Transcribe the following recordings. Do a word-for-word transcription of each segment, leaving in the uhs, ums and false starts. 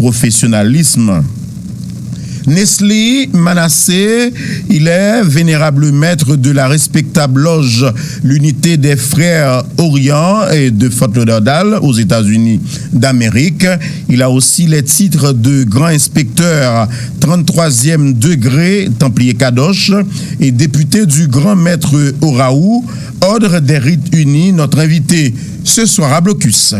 professionnalisme. Nesly Manassé, il est vénérable maître de la respectable loge L'Unité des Frères Orient et de Fort Lauderdale aux États-Unis d'Amérique. Il a aussi les titres de grand inspecteur trente-troisième degré, Templier Kadosh, et député du grand maître Oraou, Ordre des Rites Unis, notre invité ce soir à Blocus.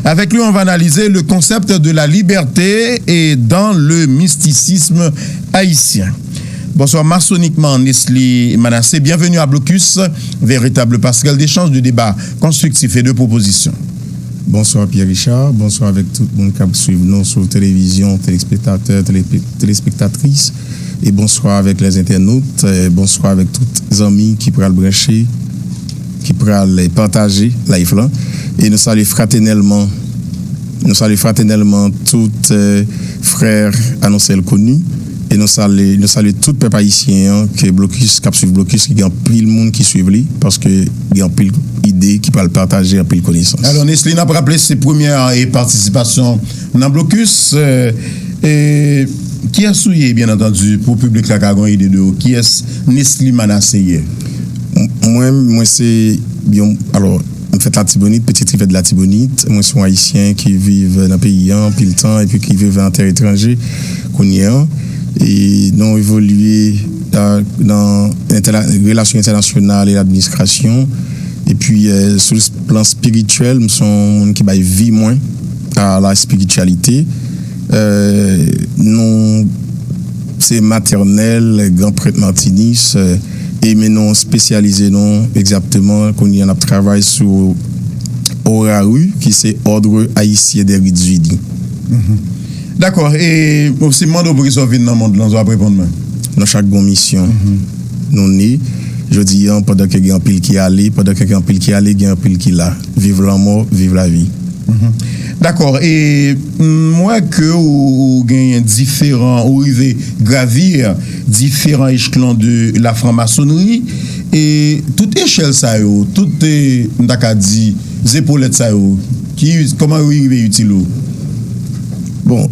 Avec lui, on va analyser le concept de la liberté et dans le mysticisme haïtien. Bonsoir masonikman Nesly Manassé, bienvenue à Blocus, véritable passerelle d'échange, de débat constructif et de proposition. Bonswa Pierre Richard, bonswa avèk tout moun k ap swiv nou sou televizyon, telespektatè, tele- telespektatris, e bonswa avèk les internautes, e bonswa avèk tout zanmi ki pral branche, ki pral eh, pataje live lan. E nou salye fratènèlman, nou salye fratènèlman tout eh, frè Anonsèl Koni. E nou salye, nou salye tout pèp ayisyen an ke Blocus, k ap swiv Blocus, ki gen anpil moun ki swiv li, paske gen anpil ide ki pral pataje, anpil konesans. Alò Nesly, n ap raple se premyè eh, patisipasyon nan Blocus. Eh, eh, kiyès ou ye, byen antandi, pou piblik la ka gen yon ide de ou? Kiyès Nesly Manassé ye? M- Mwen, mwen se yon, alò, m fèt Latibonit, Petite Rivière de Latibonite. Mwen se yon Ayisyen ki viv nan peyi an anpil tan epi ki viv an tè etranje kounye an. E nou evolye nan, nan entèna- relasyon entènasyonal e ladministrasyon. Epi eh, sou plan espirityèl, m se yon moun ki bay vi mwen a la spiritualité. Eh, nou se matènèl gran prèt matinis, eh, e men nou espesyalize nou egzakteman kounye a n ap travay sou ORAU, ki se Ordre Haïtien des Rites Unis. Dakò, e si m mande w poukisa w vin nan mond lan, sa w ap reponn mwen? Nou chak gen yon misyon. Nou ne. Jodi a, pandan ke gen anpil ki ale, pandan ke gen anpil ki ale, gen anpil ki la. Viv lanmò, viv lavi. Dakò, e m wè ke ou, ou genyen diferan, ou rive gravi diferan echelon de la franmasonri, e tout echèl sa yo, tout, e, m ta ka di, zepolèt sa yo, ki, kòman yo rive itil ou? Bon,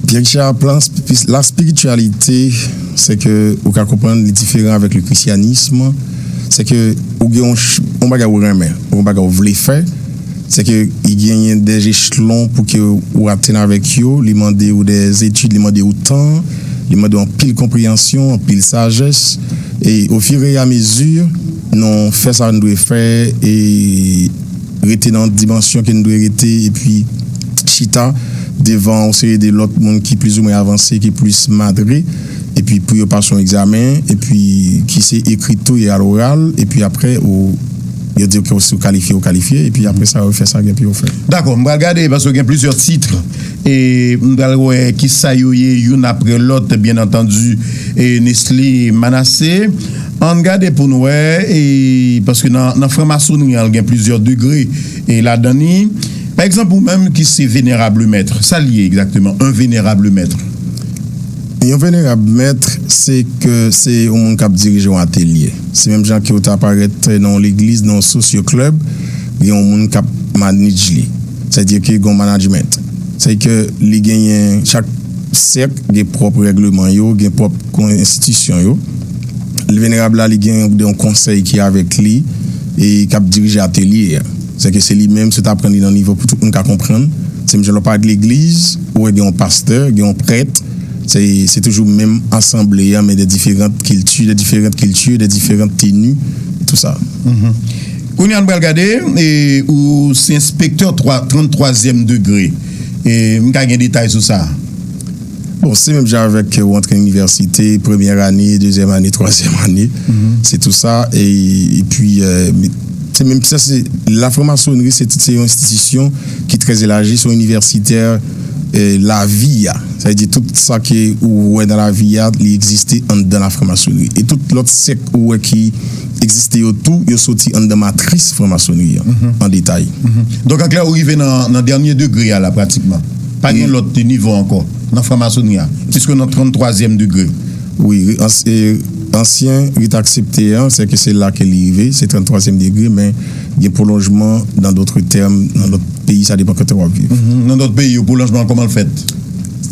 Pierre Richard, plan spi- la spiritualité, c'est que ou ka konprann li diferan avèk le christianisme, c'est que ou gen yon, ch- yon bagay ou renmen, yon bagay ou vle fè, c'est que li genyen des échelons pou ke ou atenn avèk yo, li mande ou des études, li mande ou tan, li mande ou anpil konpreyansyon, anpil sajès, e au fur et à mesure nou fè sa nou dwe fè, e rete nan dimansyon ke n dwe rete, epi chita devan yon seri de lòt moun ki plizoumwen avanse, ki plis madre, epi pou yo pase yon egzamen, epi ki se ekri tou e aloral, epi apre ou yo di ke si w kalifye, ou kalifye, epi apre sa yo fè sa gen pou yo fè. Dakò, m pral gade paske gen plizyè tit e m pral wè kisa yo ye youn apre lòt, byen antandi, e Nesly Manassé. Ann gade pou n wè, e paske nan, nan franmasonri an, gen plizyè degre e ladan li. Pa egzanp, ou menm ki se venerable maître, sa l ye egzakteman, un vénérable maître? Yon venerab mèt, se ke se yon moun k ap dirije yon atelye. Se menm jan ke w ta parèt nan yon legliz, nan yon sosyo klèb, gen yon moun k ap manage li. Sètadi ke gen yon management. Sètadi ke li genyen, chak sèk gen pwòp règleman yo, gen pwòp kon enstitisyon yo. Venerab la, li gen yon konsèy ki avèk li e k ap dirije atelye a. Sètadi ke se li menm, si w ta pran li nan nivo pou tout moun ka konprann. Se menm jan lè w parèt legliz, ou wè gen yon pastè, gen yon prèt, se, se toujou menm asanble a, men de diferan kilti, de diferan kilti, de diferan teni, tou sa. Kounye a n pral gade, e, ou se enspektè twa- tranntwazyèm degre. E, m ka gen detay sou sa? Bon, se menm jan avèk ke ou antre inivèsite, premyè ane, dezyèm ane, twazyèm ane. Se tou sa. E, epi, e, se menm sa, se, lafranmasonri, se, se yon enstitisyon ki trè elaji, se yon inivèsitè, e, lavi a. Sa vle di tout sa ke ou wè nan lavi a, li egziste anndan lafranmasonri. E tout lòt sèk ou wè ki egziste yo tou, yo soti anndan matris franmasonri an, an detay. Donk, an klè, ou rive nan, nan dènye degre a la, pratikman. Pa gen lòt nivo ankò nan franmasonri a, piske nan tranntwazyèm degre. Wi, ans- e, ansyen rit aksepte an, se ke se la ke li rive, se tranntwazyèm degre, men gen pwolonjman, dans d'autres termes, nan lòt peyi, sa depann kote w ap viv. Nan lòt peyi yo, pwolonjman kòman l fèt?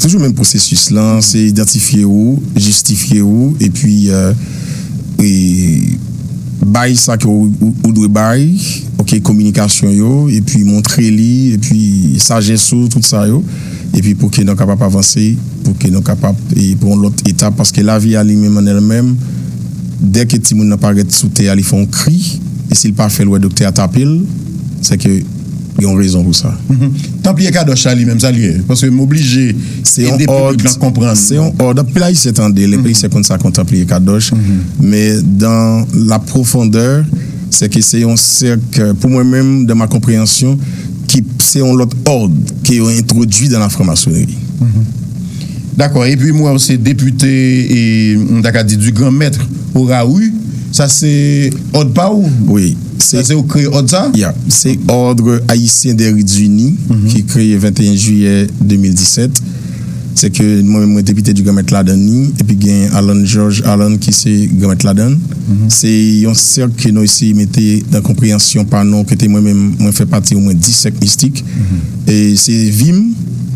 Toujou menm pwosesis lan, se idantifye ou, jistifye ou, epi e, e, bay sa ke ou, ou, ou dwe bay, ok, kominikasyon yo, epi montre li, epi sajès ou, tout sa yo, epi pou ke nou kapab avanse, pou ke nou kapab e, pran yon lòt etap, paske lavi a li menm an èl menm, dèke timoun nan parèt sou tè a, li fè yon kri, e si l pa fè l wè doktè a tape l, se ke gen yon rezon pou sa. Tanpliye Kadòch la li menm sa li ye? Paske m oblije ede piblik lan konprann. Se yon òd, anpil Ayisyen tande l, anpil Ayisyen konn sa kon Tanpliye Kadòch, men dans la profondeur, se ke se yon sèk, pou mwen menm, dans ma compréhension, ki se yon lòt òd ke yo entwodui dans la franc-maçonnerie. Dakò, epi m wè w se depite, e, m ta ka di du grand maître Orahu, sa se òd pa w? Wi. Sa se ou kreye òd sa? Ya, se Ordre Haïtien des Rites Unis ki kreye venteyen jiyè de mil disèt. Se ke mwen menm mwen depite du grand maître ladan ni, epi gen Alan George Alan ki se grand maître ladan. Se yon sèk ke nou eseye mete nan konpreyansyon pa nou, kote mwen menm mwen fè pati omwen dis sèk mistik. E se vi m,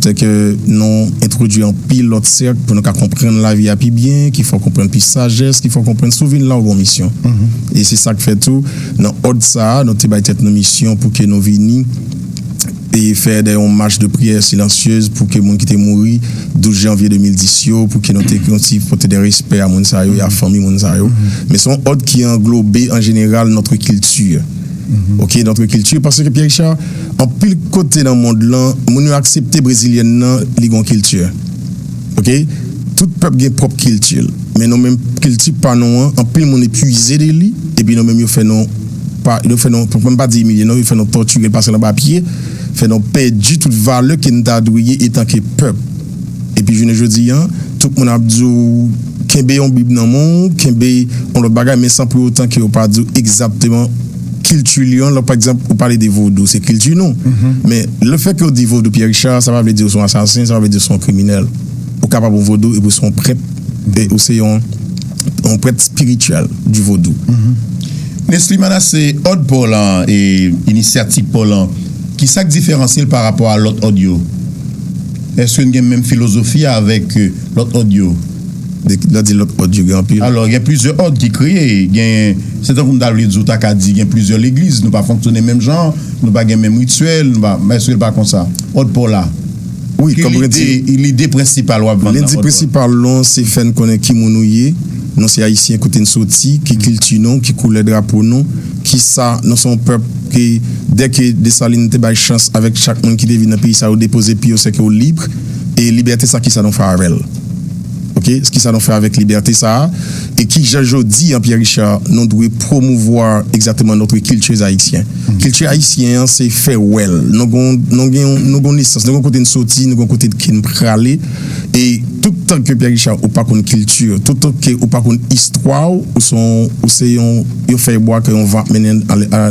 se ke nou entwodui anpil lòt sèk pou nou ka konprann lavi a pi byen, ki fè w konprann pi sajès, ki fè w konprann si w vin la ou gen yon misyon. E se sa k fè tou, nan òd sa a, nou te bay tèt nou misyon pou ke nou vini e fè de yon mach de priyè silansyez pou ke moun ki te mouri douz janvye de mil dis yo, pou ke nou te konsi pote de respè a moun sa yo e a fanmi moun sa yo. Men se yon òd ki anglobe an jeneral notre culture. Ok, notre culture, paske Pierre Richard, anpil kote nan mond lan, moun yo aksepte brezilyèn nan, li gon kilti. Ok? Tout pèp gen pwòp kilti l. Men nou menm kilti pa nou an, anpil moun epuize de li, epi nou menm yo fè nou pa, yo fè nou, pou m pa di imilye non, yo fè nou tòtire l, pase l anba pye, fè nou pèdi tout valè ke n ta dwe ye etanke pèp. Epi jounen jodi an, tout moun ap di w kenbe yon bib nan men w, kenbe yon lòt bagay, men san pou otan ke yo pa di w egzakteman kilti li an. Pa egzanp, ou pale de vodou, se kilti nou. Men lefètke w di vodou Pierre Richard, sa pa vle di w se yon asasen, sa pa vle di w se yon kriminèl. Ou kapab yon vodou epi w se yon prèt, e ou se yon, yon prèt espirityèl du vodou. Nesly Manassé, òd pa w lan e inisyativ pa w lan, kisa k diferansye l pa rapò a lòt òd yo? Èske n gen menm filozofi avèk e, lòt òd yo? Lè w di lòt òd yo gen anpil. Alò, gen plizyè òd ki kreye. Gen, se tankou m ta vle di w ta ka di gen plizyè legliz, nou pa fonksyone menm jan, nou pa gen menm rityèl, nou pa, èske l pa konsa? Òd pa w la. Wi, kòm mwen di, lide prensipal w ap vann nan òd pa w la. Lide prensipal nou, se fè n konnen ki moun nou ye, nou se Ayisyen, kote n soti, ki kilti nou, ki koulè drapo nou, kisa nou se yon pèp ke, dèke Desalin te bay chans avèk chak moun ki te vin nan peyi sa yo depoze pye yo, se ke w lib, e libète sa, kisa nou fè avè l? Ok, kisa nou fè avèk libète sa a? E kijan jodi an, Pierre Richard, nou dwe pwomouvwa egzakteman notre culture haïtienne? Kilti ayisyen an, se fè wè l. Nou gon, nou gen, nou gon nesans, nou gon kote n soti, nou gon kote ke n prale. E tout tan ke Pierre Richard ou pa konn kilti, tout tan ke ou pa konn istwa w, ou se yon, ou se yon, yon fèy bwa ke yon van ap mennen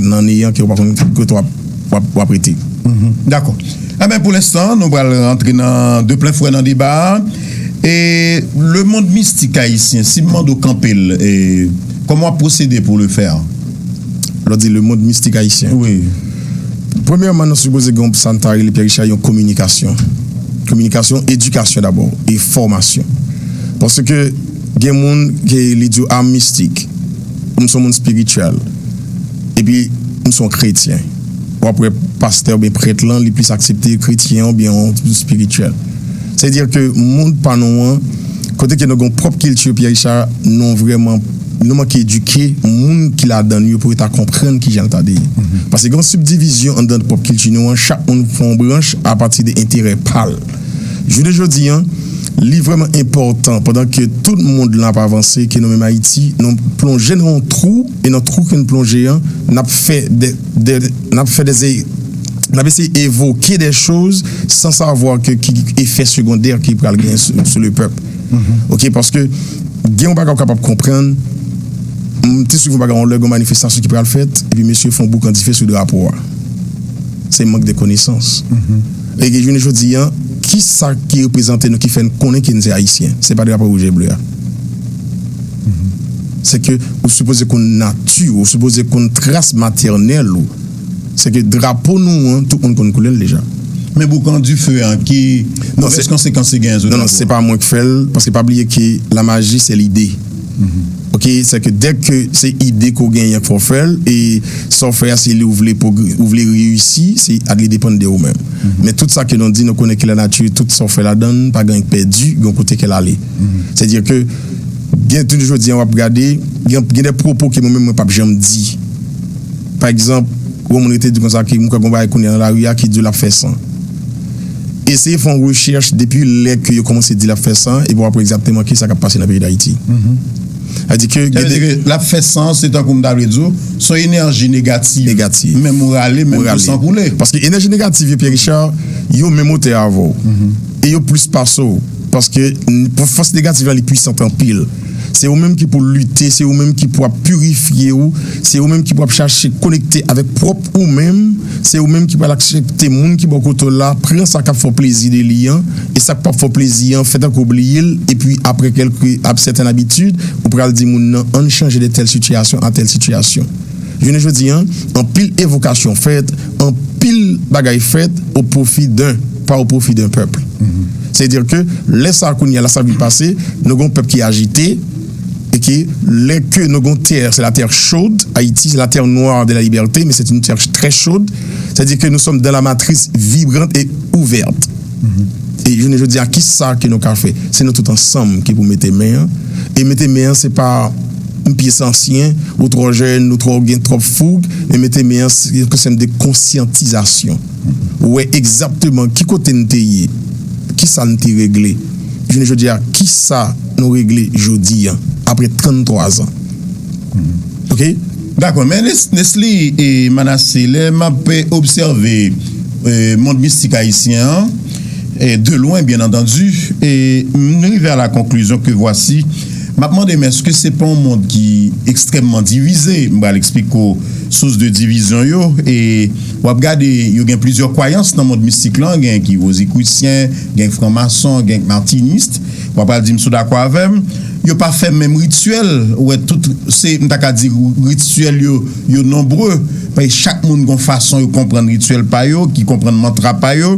nan neyan ke ou pa konn kote w ap, w ap, w ap rete. Dakò. Enben, pou lenstan, nou pral rantre nan de plen fwè nan deba a. E le monde mystique haïtien, si m mande w kanpe l, e, kòman w ap pwosede pou le fè? Lè w di le monde mystique haïtien. Wi. Premyèman, nou sipoze gen yon sa n ta rele Pierre Richard, yon kominikasyon. Kominikasyon, edikasyon dabò, e fòmasyon. Paske gen moun ke li di w, a, m mistik, m se yon moun espirityèl, epi m se yon kretyen. W ap wè pastè oubyen prèt lan, li plis aksepte kretyen oubyen yon espirityèl. Sètadi ke mond pa nou an, kote ke nou gen yon pwòp kilti, Pierre Richard, nou vrèman, nou manke edike moun ki ladan l yo pou yo ta konprann kijan l ta dwe ye. Paske gen yon sibdivizyon anndan pwòp kilti nou an, chak moun pran yon branch apati de enterè pa l. Jounen jodi an, li vrèman enpòtan, pandan ke tout mond lan ap avanse, ke nou menm Ayiti, nou plonje nan yon twou, e nan twou ke n plonje an, n ap fè de, de, n ap fè de, n ap eseye evoke de choz san savwa ke ki efè segondè ki pral genyen sou, sou le pèp. Ok, paske gen yon bagay ou kapab konprann, m te swiv yon bagay yon lè, gen yon manifestasyon ki pral fèt, epi mesye fè yon boukan dife sou drapo a. Se mank de konesans. E ke jounen jodi an, kisa ki reprezante nou ki fè n konnen ke n se Ayisyen? Se pa drapo wouj e ble a. Se ke ou sipoze konn nati w, ou sipoze konn tras matènèl ou. Se ke drapo nou an, tout moun konn koulè l deja. Men boukan dife an, ki Non, move se- konsekans li genyen sou Non, non, drapo se a? Pa mwen ki fè l, paske pa bliye ke la maji se lide. Ok, se ke dèk ke se ide ke w genyen k fè w fè l, e sa w fè a se li ou vle pwogre- ou vle reyisi, se a li depann de ou menm. Men tout sa ke nou di, nou konnen ke lanati, tout sa w fè ladan l, pa gen anyen k pèdi, gen yon kote ke l ale. Sètadi ke gen tout jodi an w ap gade, gen, gen de pwopo ke mwen menm mwen p ap janm di. Pa egzanp, yon moun rete di konsa ke mwen kwè gon bagay kounye a nan lari a ki di l ap fè san. Eseye fè yon rechèch depi lè ke yo kòmanse di l ap fè san, epi w ap wè egzakteman kisa k ap pase nan peyi Dayiti. Sa vle di ke Sa vle di ke l ap fè san, se tankou m ta vle di w, se yon enèji negatif. Negatif. Menm ou rale, menm Ou tou rale. san koule. Paske enèji negatif yo, Pierre Richard, yo menm otè avè w. E yo plis pase w. Paske n- pou fòs negatif la, li pwisant anpil. Se ou menm ki pou lite, se ou menm ki pou ap pirifye w, se ou menm ki pou ap chache konekte avèk pwòp ou menm, se ou menm ki pral aksepte moun ki bò kote w la, pran sa k ap fè w plezi de li an, e sa k p ap fè w plezi an, fè tankou w bliye l, epi apre kèlke ap sètèn abitid, ou pral di moun nan, ann chanje de tèl sitiyasyon a tèl sitiyasyon. Jounen jodi an, anpil evokasyon fèt, anpil bagay fèt au profit d'un, pas au profit d'un peuple. Sètadi ke lè sa a kounye a la sa vin pase, nou gen yon pèp ki ajite, e ke lè ke nou gen yon tè, c'est la terre chaude, Haïti, c'est la terre noire de la liberté, mais c'est une terre très chaude. C'est-à-dire que nous sommes dans la matrice vibrante et ouverte. E jounen jodi a, kisa ke nou ka fè? Se nou tout ansanm ki pou mete men an. E mete men an, se pa m pyès ansyen, ou twò jèn, ou twò gen twòp foug, men mete men an, se yon kestyon de konsyantizasyon. Ou wè egzakteman ki kote n te ye, kisa n te regle. Jounen jodi a, kisa nou regle jodi an, apre tranntwa zan? Ok? Dakò, men Nes- Nesly e Manassé, lè m ap obsève e, mond mistik ayisyen an, e, de lwen, byen antandi, e m rive a la konklizyon ke vwasi, m ap mande m èske se pa yon mond ki ekstrèmman divize? M pral eksplike w sous de divizyon yo, e w ap gade, yo gen plizyè kwayans nan mond mistik lan, gen ki wozikrisyen, gen franmason, gen matinis, w ap pral di m si w dakò avè m, yo pa fè menm rityèl, ou wè, tout se, m ta ka di, rityèl yo, yo nonbre, paske chak moun gon fason yo konprann rityèl pa yo, ki konprann mantra pa yo,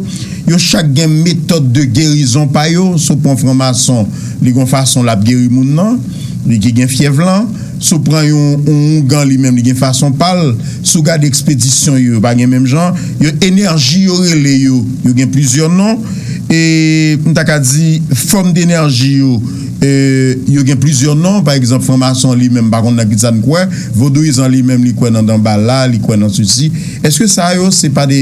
yo chak gen metòd de gerizon pa yo, si w pran franmason, li gon fason l ap geri moun nan, li ki gen fyèv lan, si w pran yon, yon oungan li menm, li gen fason pa l, si w gade ekspedisyon yo, yo pa gen menm jan, yo enèji yo rele yo, yo gen plizyè non, e m ta ka di fòm denèji yo, e, yo gen plizyè non, pa egzanp, franmason li menm pa konn nan kisa n kwè, vodouyizan li menm li kwè nan Danbala, li kwè nan sesi. Èske sa yo se pa de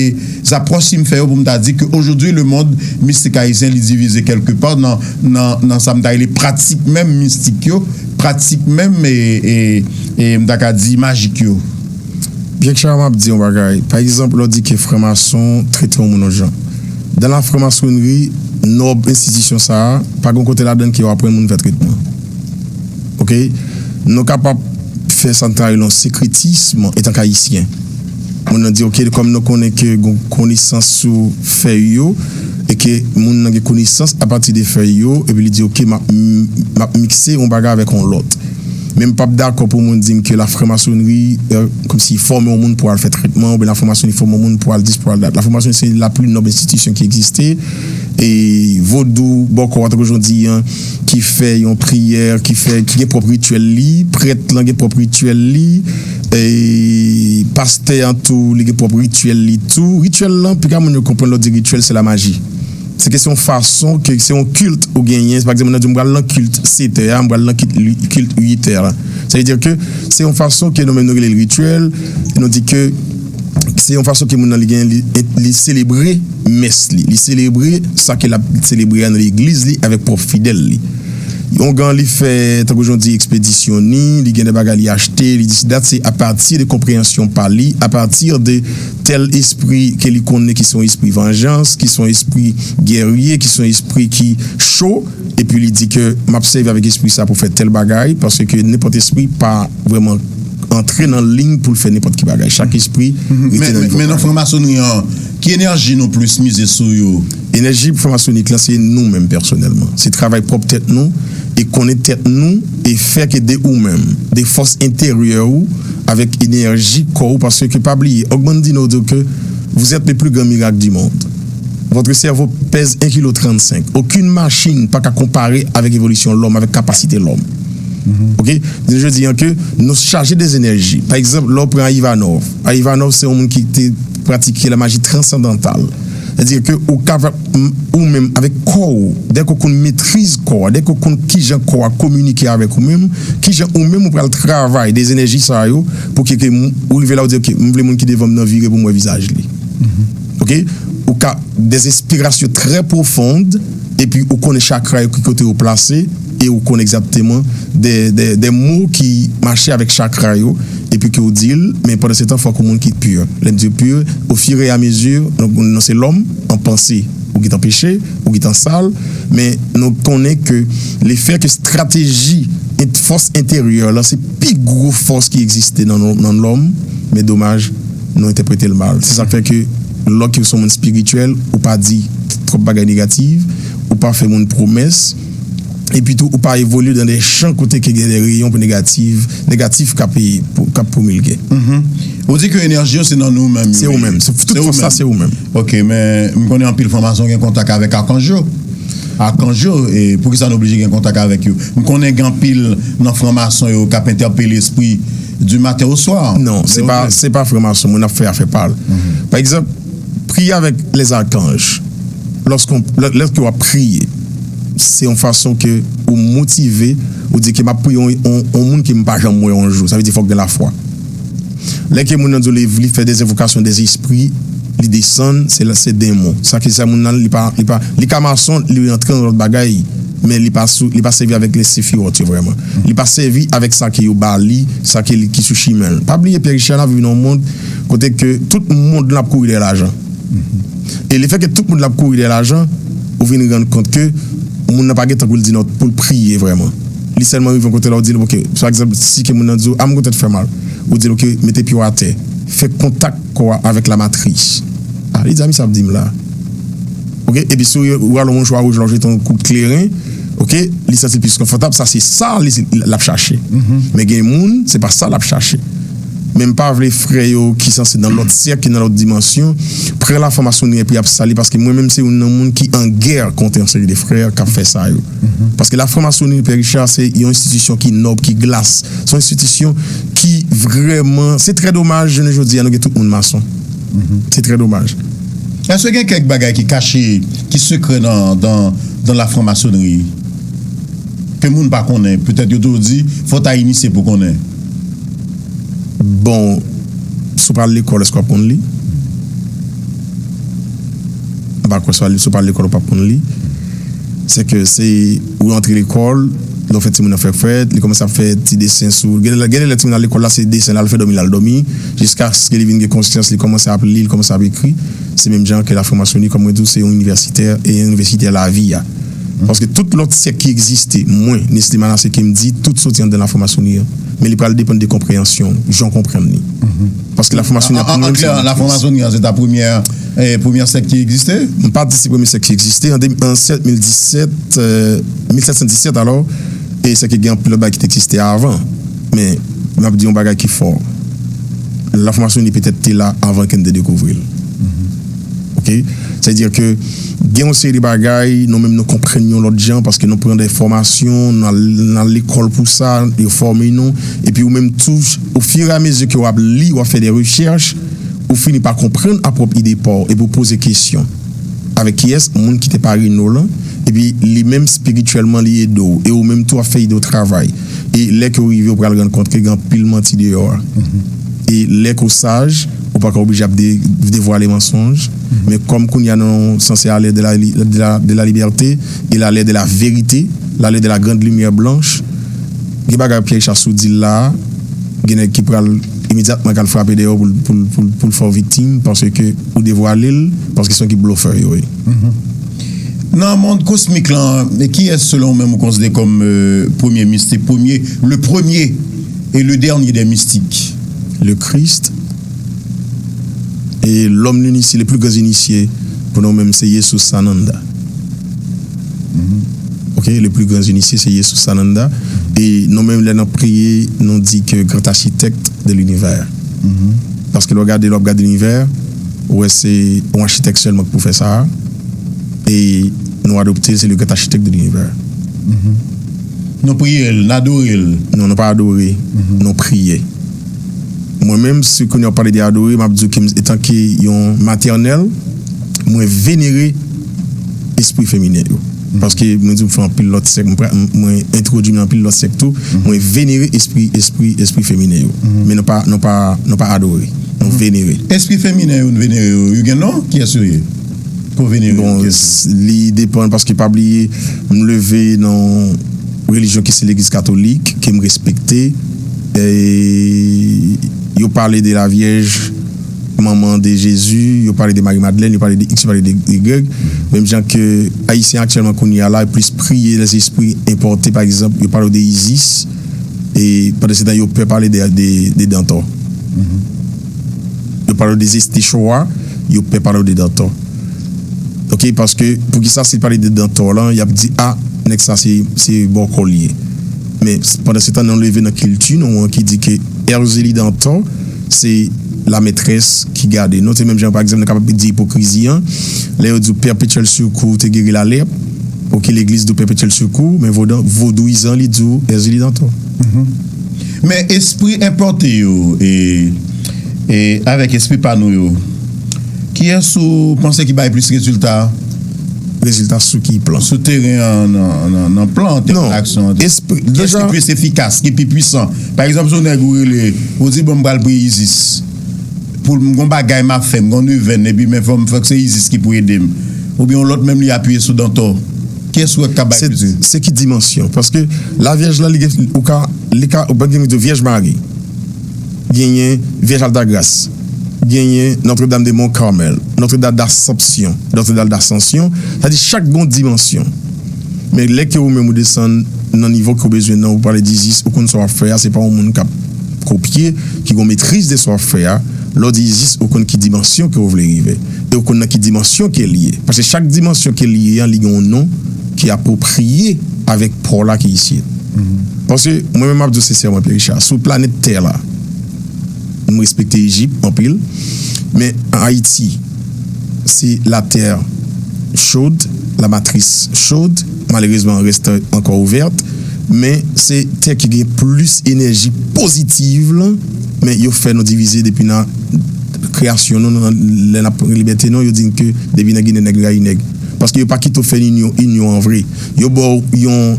apwòch si m fè yo pou m ta di ke aujourd'hui le monde mystique haïtien li divize kèlke pa nan, nan, nan sa m ta rele pratik menm mistik yo, pratik menm e, e, e m ta ka di majik yo? Byen ke m ap di yon bagay. Pa egzanp, lè w di ke franmason trete yon moun yon jan. Dan la franmasonri, nòb enstitisyon sa a, pa gen kote ladan ke yo aprann moun fè tretman. Ok? Nou kapab fè sa n ta rele yon sekretism antank ayisyen. Moun nan di, ok, kòm nou konnen ke gon konesans sou fèy yo, e ke moun nan gen konesans apati de fèy yo, epi li di, ok, m ap, m ap mikse yon bagay avèk yon lòt. Men m p ap dakò pou moun di m ke la franmasonri, euh, kòmsi fòme yon moun pou al fè tretman, oubyen la franmasonri fòme yon moun pou al dis, pou al dat. La franmasonri se la pli nòb enstitisyon ki egziste. E vodou, bòkò, tankou jan w di an, ki fè yon priyè, ki fè, ki gen pwòp rityèl li, prèt lan gen pwòp rityèl li, e pastè an tou, li gen pwòp rityèl li tou. Rityèl lan, piga moun yo konprann lè w di rityèl, se la maji. Se ke se yon fason, ke se yon kilt ou genyen. Pa egzanp, moun nan di, m pral nan kilt sèt è a, m pral nan kilt, kilt uit è la. Sa vle di ke se yon fason ke nou menm nou rele l rityèl, e nou di ke se yon fason ke moun nan li gen, li, li selebre mès li, li selebre sa ke l ap selebre a nan legliz li avèk pwòp fidèl li. Yon oungan li fè, tankou jan w di, ekspedisyon ni, li gen de bagay li achte, li diside, se apati de konpreyansyon pa li, apati de tèl espri ke li konnen ki se yon espri vanjans, ki se yon espri gèrye, ki se yon espri ki cho, epi li di ke m ap sèvi avèk espri sa pou fè tèl bagay, paske nenpòt espri pa vrèman antre nan liy pou l fè nenpòt ki bagay. Chak espri rete Men, nan men, nivo men nan pa l. franmasonerie an, ki enèji nou plis mize sou yo? Enèji franmasonik lan, se nou menm pèsonèlman. Se travay pwòp tèt nou e konnen tèt nou e fè ke de ou menm, de fòs enteryè ou avèk enèji kò ou, paske pa bliye, Ogmandino di ke vous êtes le plus grand miracle du monde. Votre cerveau pèse un kilo trannsenk. Okenn machin pa ka konpare avèk evolisyon lòm, avèk kapasite lòm. Oke? Jodi an ke nou chaje de enèji. Pa egzanp, lè w pran Ivanov. Ivanov se yon moun ki te pratike la maji transandantal. Sètadi ke ou kapab, ou menm avèk kò w, dèke w konn metriz kò a, dèke w konn kijan kò a kominike avèk ou menm, kijan ou menm ou pral travay de enèji sa yo pou ke, ke ou rive la ou di, oke, m vle moun ki devan m nan vire pou m wè vizaj li. Oke? Ou ka des inspirations très profondes, epi ou konnen chakra yo ki kote yo plase, e ou konnen egzakteman de, de, de mo ki mache avèk chakra yo, epi ke ou di l, men pandan se tan fòk ou moun ki pur. Lè m di pur, au fur et à mesure, nou, nou se lòm, an panse, ou gentan peche, ou gentan sal, men nou konnen ke lefè ke estrateji et fòs enteryè la se pi gwo fòs ki egziste nan, nan lòm, men domaj, nou entèprete l mal. Se sa k fè ke lòske ou se yon moun espirityèl, ou pa di twòp bagay negatif, ou pa fè moun pwomès, epi tou ou pa evolye dan de chan kote ke gen de reyon pou negatif, negatif k ap, k ap pwomilge. Ou di ke enèji yo se nan nou menm yo ye. Se ou menm. Tout fòs la se ou menm. Ok, men m konnen anpil franmason gen kontak avèk akanj yo. Akanj yo, e poukisa nou oblije gen kontak avèk yo? M konnen gen anpil nan franmason yo k ap entèpele espri du matin au soir. Non, se pa, se pa franmason, moun ap fè afè pa l. Pa egzanp, priye avèk les archanges. Lòske, lè, lèske w ap priye, se yon fason ke ou motive, ou di ke m ap priye yon, yon, yon moun ke m pa janm wè yon jou. Sa vle di fòk gen lafwa. Lè ke moun nan di w li, li fè des invocations des esprits, li desann, se la, se denmon. Sa ki sa moun nan, li pa, li pa, li ka mason, li rantre nan lòt bagay, men li pa sou, li pa sèvi avèk les sefirot yo vrèman. Li pa sèvi avèk sa ke yo ba li, sa ke li ki sou chimen l. Pa bliye Pierre Richard, n ap viv nan yon mond kote ke tout mond lan ap kouri dèyè lajan. E lefètke tout moun ap kouri dèyè lajan, ou vin rann kont ke moun nan pa gen tan pou l di non, pou l priye vrèman. Li sèlman rive yon kote la, ou di l, ok, pa egzanp, si ke moun nan di w, a, m gon tèt fè mal. Ou di l, ok, mete pye w atè. Fè kontak kò a avèk la matris. A, li di, a, misye ap di m la. Ok, epi si w rale yon mouchwa wouj la, w jete yon kout kleren, ok, li santi l plis konfòtab, sa se sa li, l ap chache. Men gen moun, se pa sa l ap chache. Men m pa vle frè yo ki sanse nan lòt syèk, ki nan lòt dimansyon, pran lafranmasonri epi y ap sal li, paske mwen menm se youn nan moun ki an gè kont yon seri de frè k ap fè sa yo. Paske lafranmasonri, Pè Richard, se yon enstitisyon ki nòb, ki glas. Se yon enstitisyon ki vrèman, se trè domaj, jounen jodi a, nou gen tout moun mason. Se trè domaj. Èske gen kèk bagay ki kache, ki sekrè nan, nan, nan lafranmasonri? Ke moun pa konnen, petèt yo toujou di, fò w ta inisye pou konnen. Bon, si w pa al lekòl, èske w ap konn li? M pa kwè si w pa al lekòl, ou p ap konn li. Se ke se, ou antre lekòl, lè w fè timoun nan fè fèt, li kòmanse ap fè ti desen sou, gen lè, gen lè timoun al lekòl la, se desen l al fè, dòmi l al dòmi, jiskaske li vin gen konsyans, li kòmanse ap li, li kòmanse ap ekri. Se menm jan ke lafranmasonri, kòm mwen di w, se yon inivèsitè, e yon inivèsitè lavi a. Paske tout lòt syèk ki egziste, mwen, Nestlé Manassé, ke m di, tout soti anndan lafranmasonri an. Men li pral depann de konpreyansyon w, jan w konprann li. Paske lafranmasonri an, an, an, an klè, lafranmasonri an, se ta premyè, eh, premyè sèk ki egziste? M pa di se premye sèk ki egziste. An de, an sèt mil disèt, eh, mil sèt san disèt, alò, e sèk gen anpil lòt bagay ki te egziste avan. Men, m ap di yon bagay ki fò. Lafranmasonri petèt te la avan ke n te dekouvri l. Ok? Sètadi ke gen yon seri de bagay, nou menm nou konprann yon lòt jan, paske nou pran de fòmasyon, nou al, nou al lekòl pou sa, yo fòme nou, epi ou menm tou, au fur et à mesure ke w ap li, w ap fè de rechèch, ou fini pa konprann a pwòp ide pa w, epi w poze kesyon. Avèk kiyès? Moun ki te pare nou lan, epi li menm espirityèlman li ede w, e ou menm tou ap fè ide w travay. E lè ke w rive, ou pral rann kont ke gen anpil manti deyò a. E lè ke w saj, ou pa ka oblije ap de-, devwale mansonj. Men kòm kounye a nou sanse à l'ère de la li-, de la, de la liberté et à l'ère de la vérité, à l'ère de la grande lumière blanche, gen bagay Pierre Richard sou di l la, gen nèg ki pral imedyatman k al frape dèyè w pou l, pou l, pou l, pou l fè w viktim, paske ou devwale l, paske se yon ekip blofè yo ye. Nan mond kosmik lan, kiyès selon ou menm ou konsidere kòm, euh, premye mistik, premye, le premier et le dernier des mystiques? Le Christ et l'homme l'initié, le plus grand initié, pou nou menm, se Yesus Sananda. Ok, le plus grand initié, se Yesus Sananda. E nou menm, lè n ap priye, nou di ke grand architecte de l'univers. Paske lè w gade, lè w ap gade linivè, ou wè se yon achitèk sèlman ki pou fè sa a. e nou adopte l, se le grand architecte de l'univers. Nou priye l, n adore l. Non, nou pa adore, nou priye. Mwen menm, si kounye a w pale de adore, m ap di w ke m, etanke yon matènèl, mwen venere espri feminen yo. Paske mwen di w, m fè anpil lòt sèk, m pra- m- mwen entwodui m nan anpil lòt sèk tou, mwen venere espri espri espri feminen yo. Men nou pa nou pa nou pa adore, nou venere. Espri feminen yo, n venere yo, yo gen non? Kiyès yo ye? Pou venere Bon, kiyès? Li depann, paske pa bliye, m leve nan yon relijyon ki se legliz katolik, ke m respekte. E yo pale de la Vyèj, manman de Jezi, yo pale de Mari Madlèn, yo pale de X, yo pale de, de Y. Menm jan ke Ayisyen aktyèlman kounye a la, plis priye lèzespri enpòte, pa egzanp, yo pale de Isis, e pandan se tan, yo pè pale de, de, de Dantò. Yo pale de Zestechwa, yo pè pale de Dantò. Ok, paske poukisa si l pale de Dantò lan, y ap di, a, nèg sa se se bòkò l ye. Men pandan se tan, nou leve nan kilti nou an ki di ke Èzili Dantò se lamètrès ki gade nou. Se menm jan, pa egzanp, nou kapab di ipokrizi an, lè yo di w Perpétuel Secours te geri lalèp, ok, legliz di w Perpétuel Secours, men vodan, vodouyizan li di w Èzili Dantò. Men espri enpòte yo e, e avèk espri pa nou yo, kiyès ou panse ki bay plis rezilta? Rezilta sou ki plan? Sou teren an, nan, nan, nan plan an tèm Non. Aksyon an? Espri- Kiyès deja- ki plis efikas, ki pi pwisan? Pa egzanp, si yon nèg ou rele, ou di, bon, m pral priye Isis pou m gon bagay m ap fè, m gon nevèn, epi men fò m fè k se Isis ki pou ede m. Oubyen yon lòt menm li apiye sou Dantò. Kiyès ou wè k ka bay Se plis? Se ki dimansyon? Paske Lavyèj la, li gen, ou ka, li ka, ou pa gen de Vyèj Mari, genyen Vyèj Altagras, genyen Notre-Dame de Mont Carmel, Notre-Dame d'Assomption, Notre-Dame d'Ascension, sa di chak gon dimansyon. Men lè ke ou menm ou desann nan nivo ke ou bezwen nan, ou pale de Isis, ou konn sa w ap fè a, se pa yon moun k ap kopye, ki gon metriz de sa w ap fè a. Lè w di Isis, ou konn ki dimansyon ke ou vle rive. E ou konn nan ki dimansyon ke l ye. Paske chak dimansyon ke l ye an, li gen yon non ki apwopriye avèk pò la ki isit. Paske mwen menm m ap di w sensèman, Pierre Richard, sou planèt tè la, m respekte Ejip anpil, men Ayiti, se la terre chaude, la matrice chaude, malerezman reste encore ouverte, men se tè ki gen plis enèji pozitiv lan, men yo fè nou divize depi nan kreyasyon nou, nan, lè n ap pran libète nou, yo di n ke depi nan Ginen nèg rayi nèg. Paske yo pa kite w fè inyon, inyon an vre. Yo ba w yon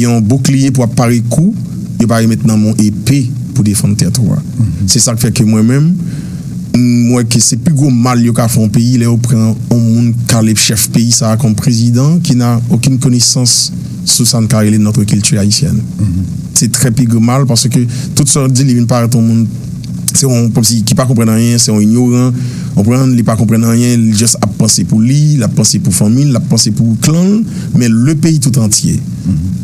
yon boukliye pou ap pare kou, yo pa remèt nan men w epe pou defann tèt ou a. Se sa k fè ke mwen menm, m wè ke se pi gwo mal yo ka fè yon peyi lè yo pran yon moun kale chèf peyi sa a kòm prezidan ki n'a aucune connaissance sou sa n ka rele notre culture haïtienne. Se trè pi gwo mal paske tout sa w di li vin parèt yon moun se yon kòmsi ki pa konprann anyen, se yon inyoran, konprann, li pa konprann anyen, li just ap panse pou li, l ap panse pou fanmi l, l ap panse pou klan l, men le peyi tout antye.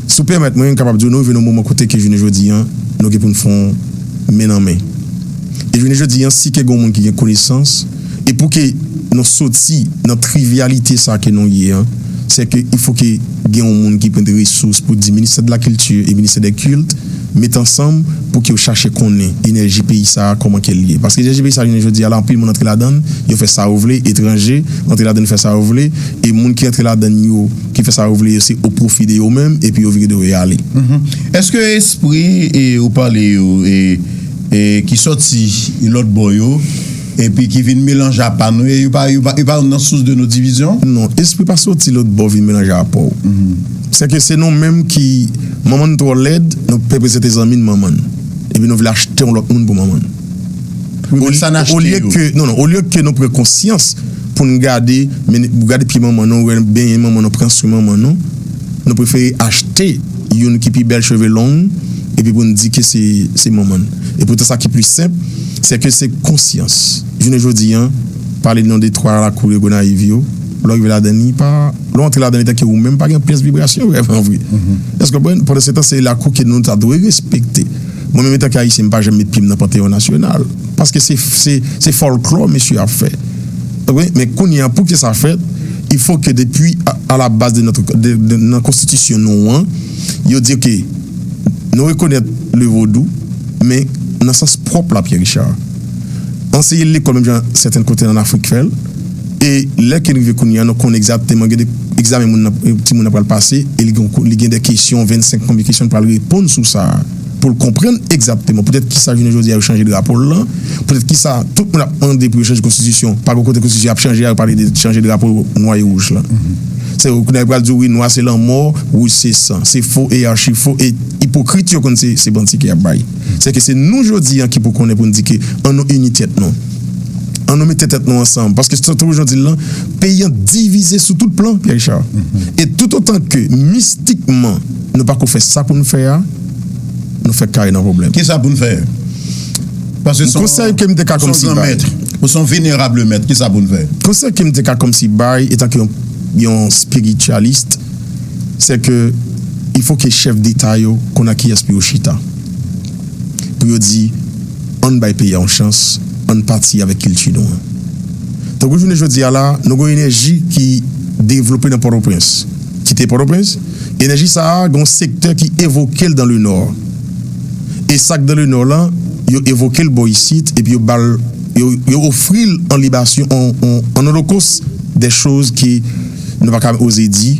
Si w pèmèt mwen, m kapab di w, nou rive nan yon moman kote ke jounen jodi an, nou gen pou n fè yon men nan men. E jounen jodi an, si ke gen yon moun ki gen konesans, e pou ke nou soti nan trivyalite sa ke nou ye an, se ke il faut que gen yon moun ki pran de resous pou di ministè de la kilti e ministè de kilt met ansanm pou ke yo chache konnen enèji peyi sa a kòman ke l ye. Paske enèji peyi sa a jounen jodi a la, anpil moun antre ladan l, yo fè sa yo vle, etranje antre ladan l, fè sa yo vle, e moun ki antre ladan l yo, ki fè sa yo vle, yo se o pwofi de yo menm, epi yo vire do yo y ale. Èske espri e ou pale yo e, e ki sòti lòt bò yo, epi ki vin melanje a pa nou, e yo pa, yo pa, yo pa nan sous de nou divizyon? Non, espri pa soti lòt bò vin melanje a pa w. Se ke se nou menm ki, manman n twò lèd, nou pè prezante zanmi n manman n. Epi nou vle achte yon lòt moun pou manman n. Wi, men sa n achte Olye yo. Ke, non, non, olye ke nou pran konsyans pou n gade, men, pou gade pye manman nou, wè benyen manman nou, pran swen manman nou, nou prefere achte youn ki pi bèl, cheve long, epi pou n di ke se, se manman n. E poutan sa ki pli senp, se ke se konsyans. Jounen jodi an, pale non de twa lakou de Gonayiv yo, lè w rive ladan li pa, lè w antre ladan li tanke ou menm, pa gen pyès vibrasyon vrèman vre. Èske w konprann? Pandan se tan, se lakou ke nou ta dwe respekte. Mwen menm, antanke Ayisyen, m pa janm met pye m nan Panteyon Nasyonal. Paske se, se, se fòlklò mesye ap fè. Wi, men kounye a, pou ke sa fèt, il faut que depuis à, à la base de notre, de, de, nan konstitisyon nou an, yo di, ok, nou rekonèt le vodou, men nan sans pwòp la, Pierre Richard. Anseye l lekòl, menm jan sèten kote an Afrik fè l, E lè ke n rive kounye a, nou konnen egzakteman gen de egzamen moun nan, timoun nan pral pase, e li gen, li gen de kesyon, vennsenk konbyen kesyon, l pral reponn sou sa a, pou l konprann egzakteman poutèt kisa jounen jodi a yo chanje drapo l lan, poutèt kisa tout moun ap mande pou yo chanje konstitisyon, pa gen kote konstitisyon ap chanje a, yo pale de chanje drapo nwa e wouj lan. Se yo kounye a yo pral di w, wi, nwa se lanmò, wouj se san. Se fo e achi fo e ipokrit yo konn se, se manti ke y ap bay. Se ke se nou jodi a ki pou konnen pou n di ke an nou ini tèt nou. An nou mete tèt nou ansanm. Paske tankou jan w di l lan, peyi an divize sou tout plan, Pierre Richard. E tout otan ke mistikman nou pa ko fè sa pou n fè a, nou fè kay nan pwoblèm. Ki sa pou n fè? Paske se yon, konsèy ke m te ka se yon kòmsi gran bay. Mèt. Ou se yon venerab mèt. Ki sa pou n fè? Konsèy ke m te ka kòmsi bay, etan ke yon, yon spiritualist, se ke il fo ke chèf deta yo konn ak kiyès pou yo chita. Pou yo di, ann bay peyi a yon chans, ann pati avèk kilti nou an. Tankou jounen jodi a la, nou gen yon enèji ki devlope nan Pòtoprens. Kite Pòtoprens, enèji sa a, gen yon sektè ki evoke l dan le nò. E sa k dan le nò lan, yo evoke l bò isit, epi yo ba l, yo, yo ofri l an libasyon, an, an, an olokos, de choz ke nou pa ka oze di.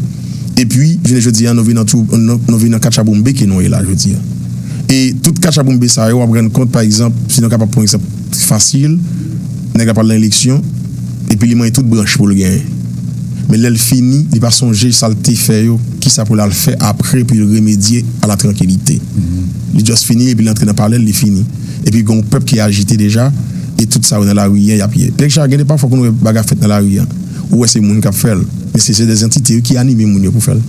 Epi, jounen jodi a, nou vin nan tou, nou, nou vin nan katchaboumbe ke nou ye la jodi a. E tout katchaboumbe sa yo, w ap rann kont, pa egzanp, si nou kapab pran egzanp fasil, nèg la pral nan eleksyon, epi li manyen tout branch pou l genyen. Men lè l fini, li pa sonje sa l te fè yo, kisa pou l al fè apre pou l remedye a la trankilite. Li just fini, epi l antre nan palè l, li fini. Epi gen yon pèp ki ajite deja, e tout sa yo nan lari a, y ap ye. Pèk sa, gen de pafwa kounye w wè bagay fèt nan lari a. Ou wè se moun k ap fè l. Men se, se de antite yo ki anime moun yo pou fè l.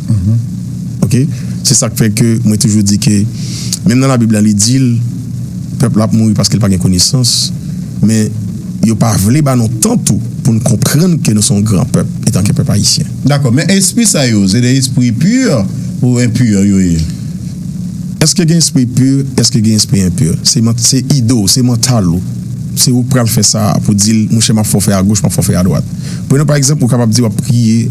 Oke? Se sa k fè ke mwen toujou di ke, menm nan Labib la, li di l, pèp la ap mouri paske l pa gen konesans. Men yo pa vle ba nou tan tou pou n konprann ke nou se yon gran pèp, etanke pèp ayisyen. Dakò, men espri sa yo, se de espri pi ou enpi yo ye? Èske gen espri pi? Èske gen espri enpi? Se man-, se ide w, se mantal ou. Se ou k pral fè sa pou di l, monchè, m ap fè w fè agoch, m ap fè w fè adwat. Pran pa egzanp, ou kapab di w ap priye.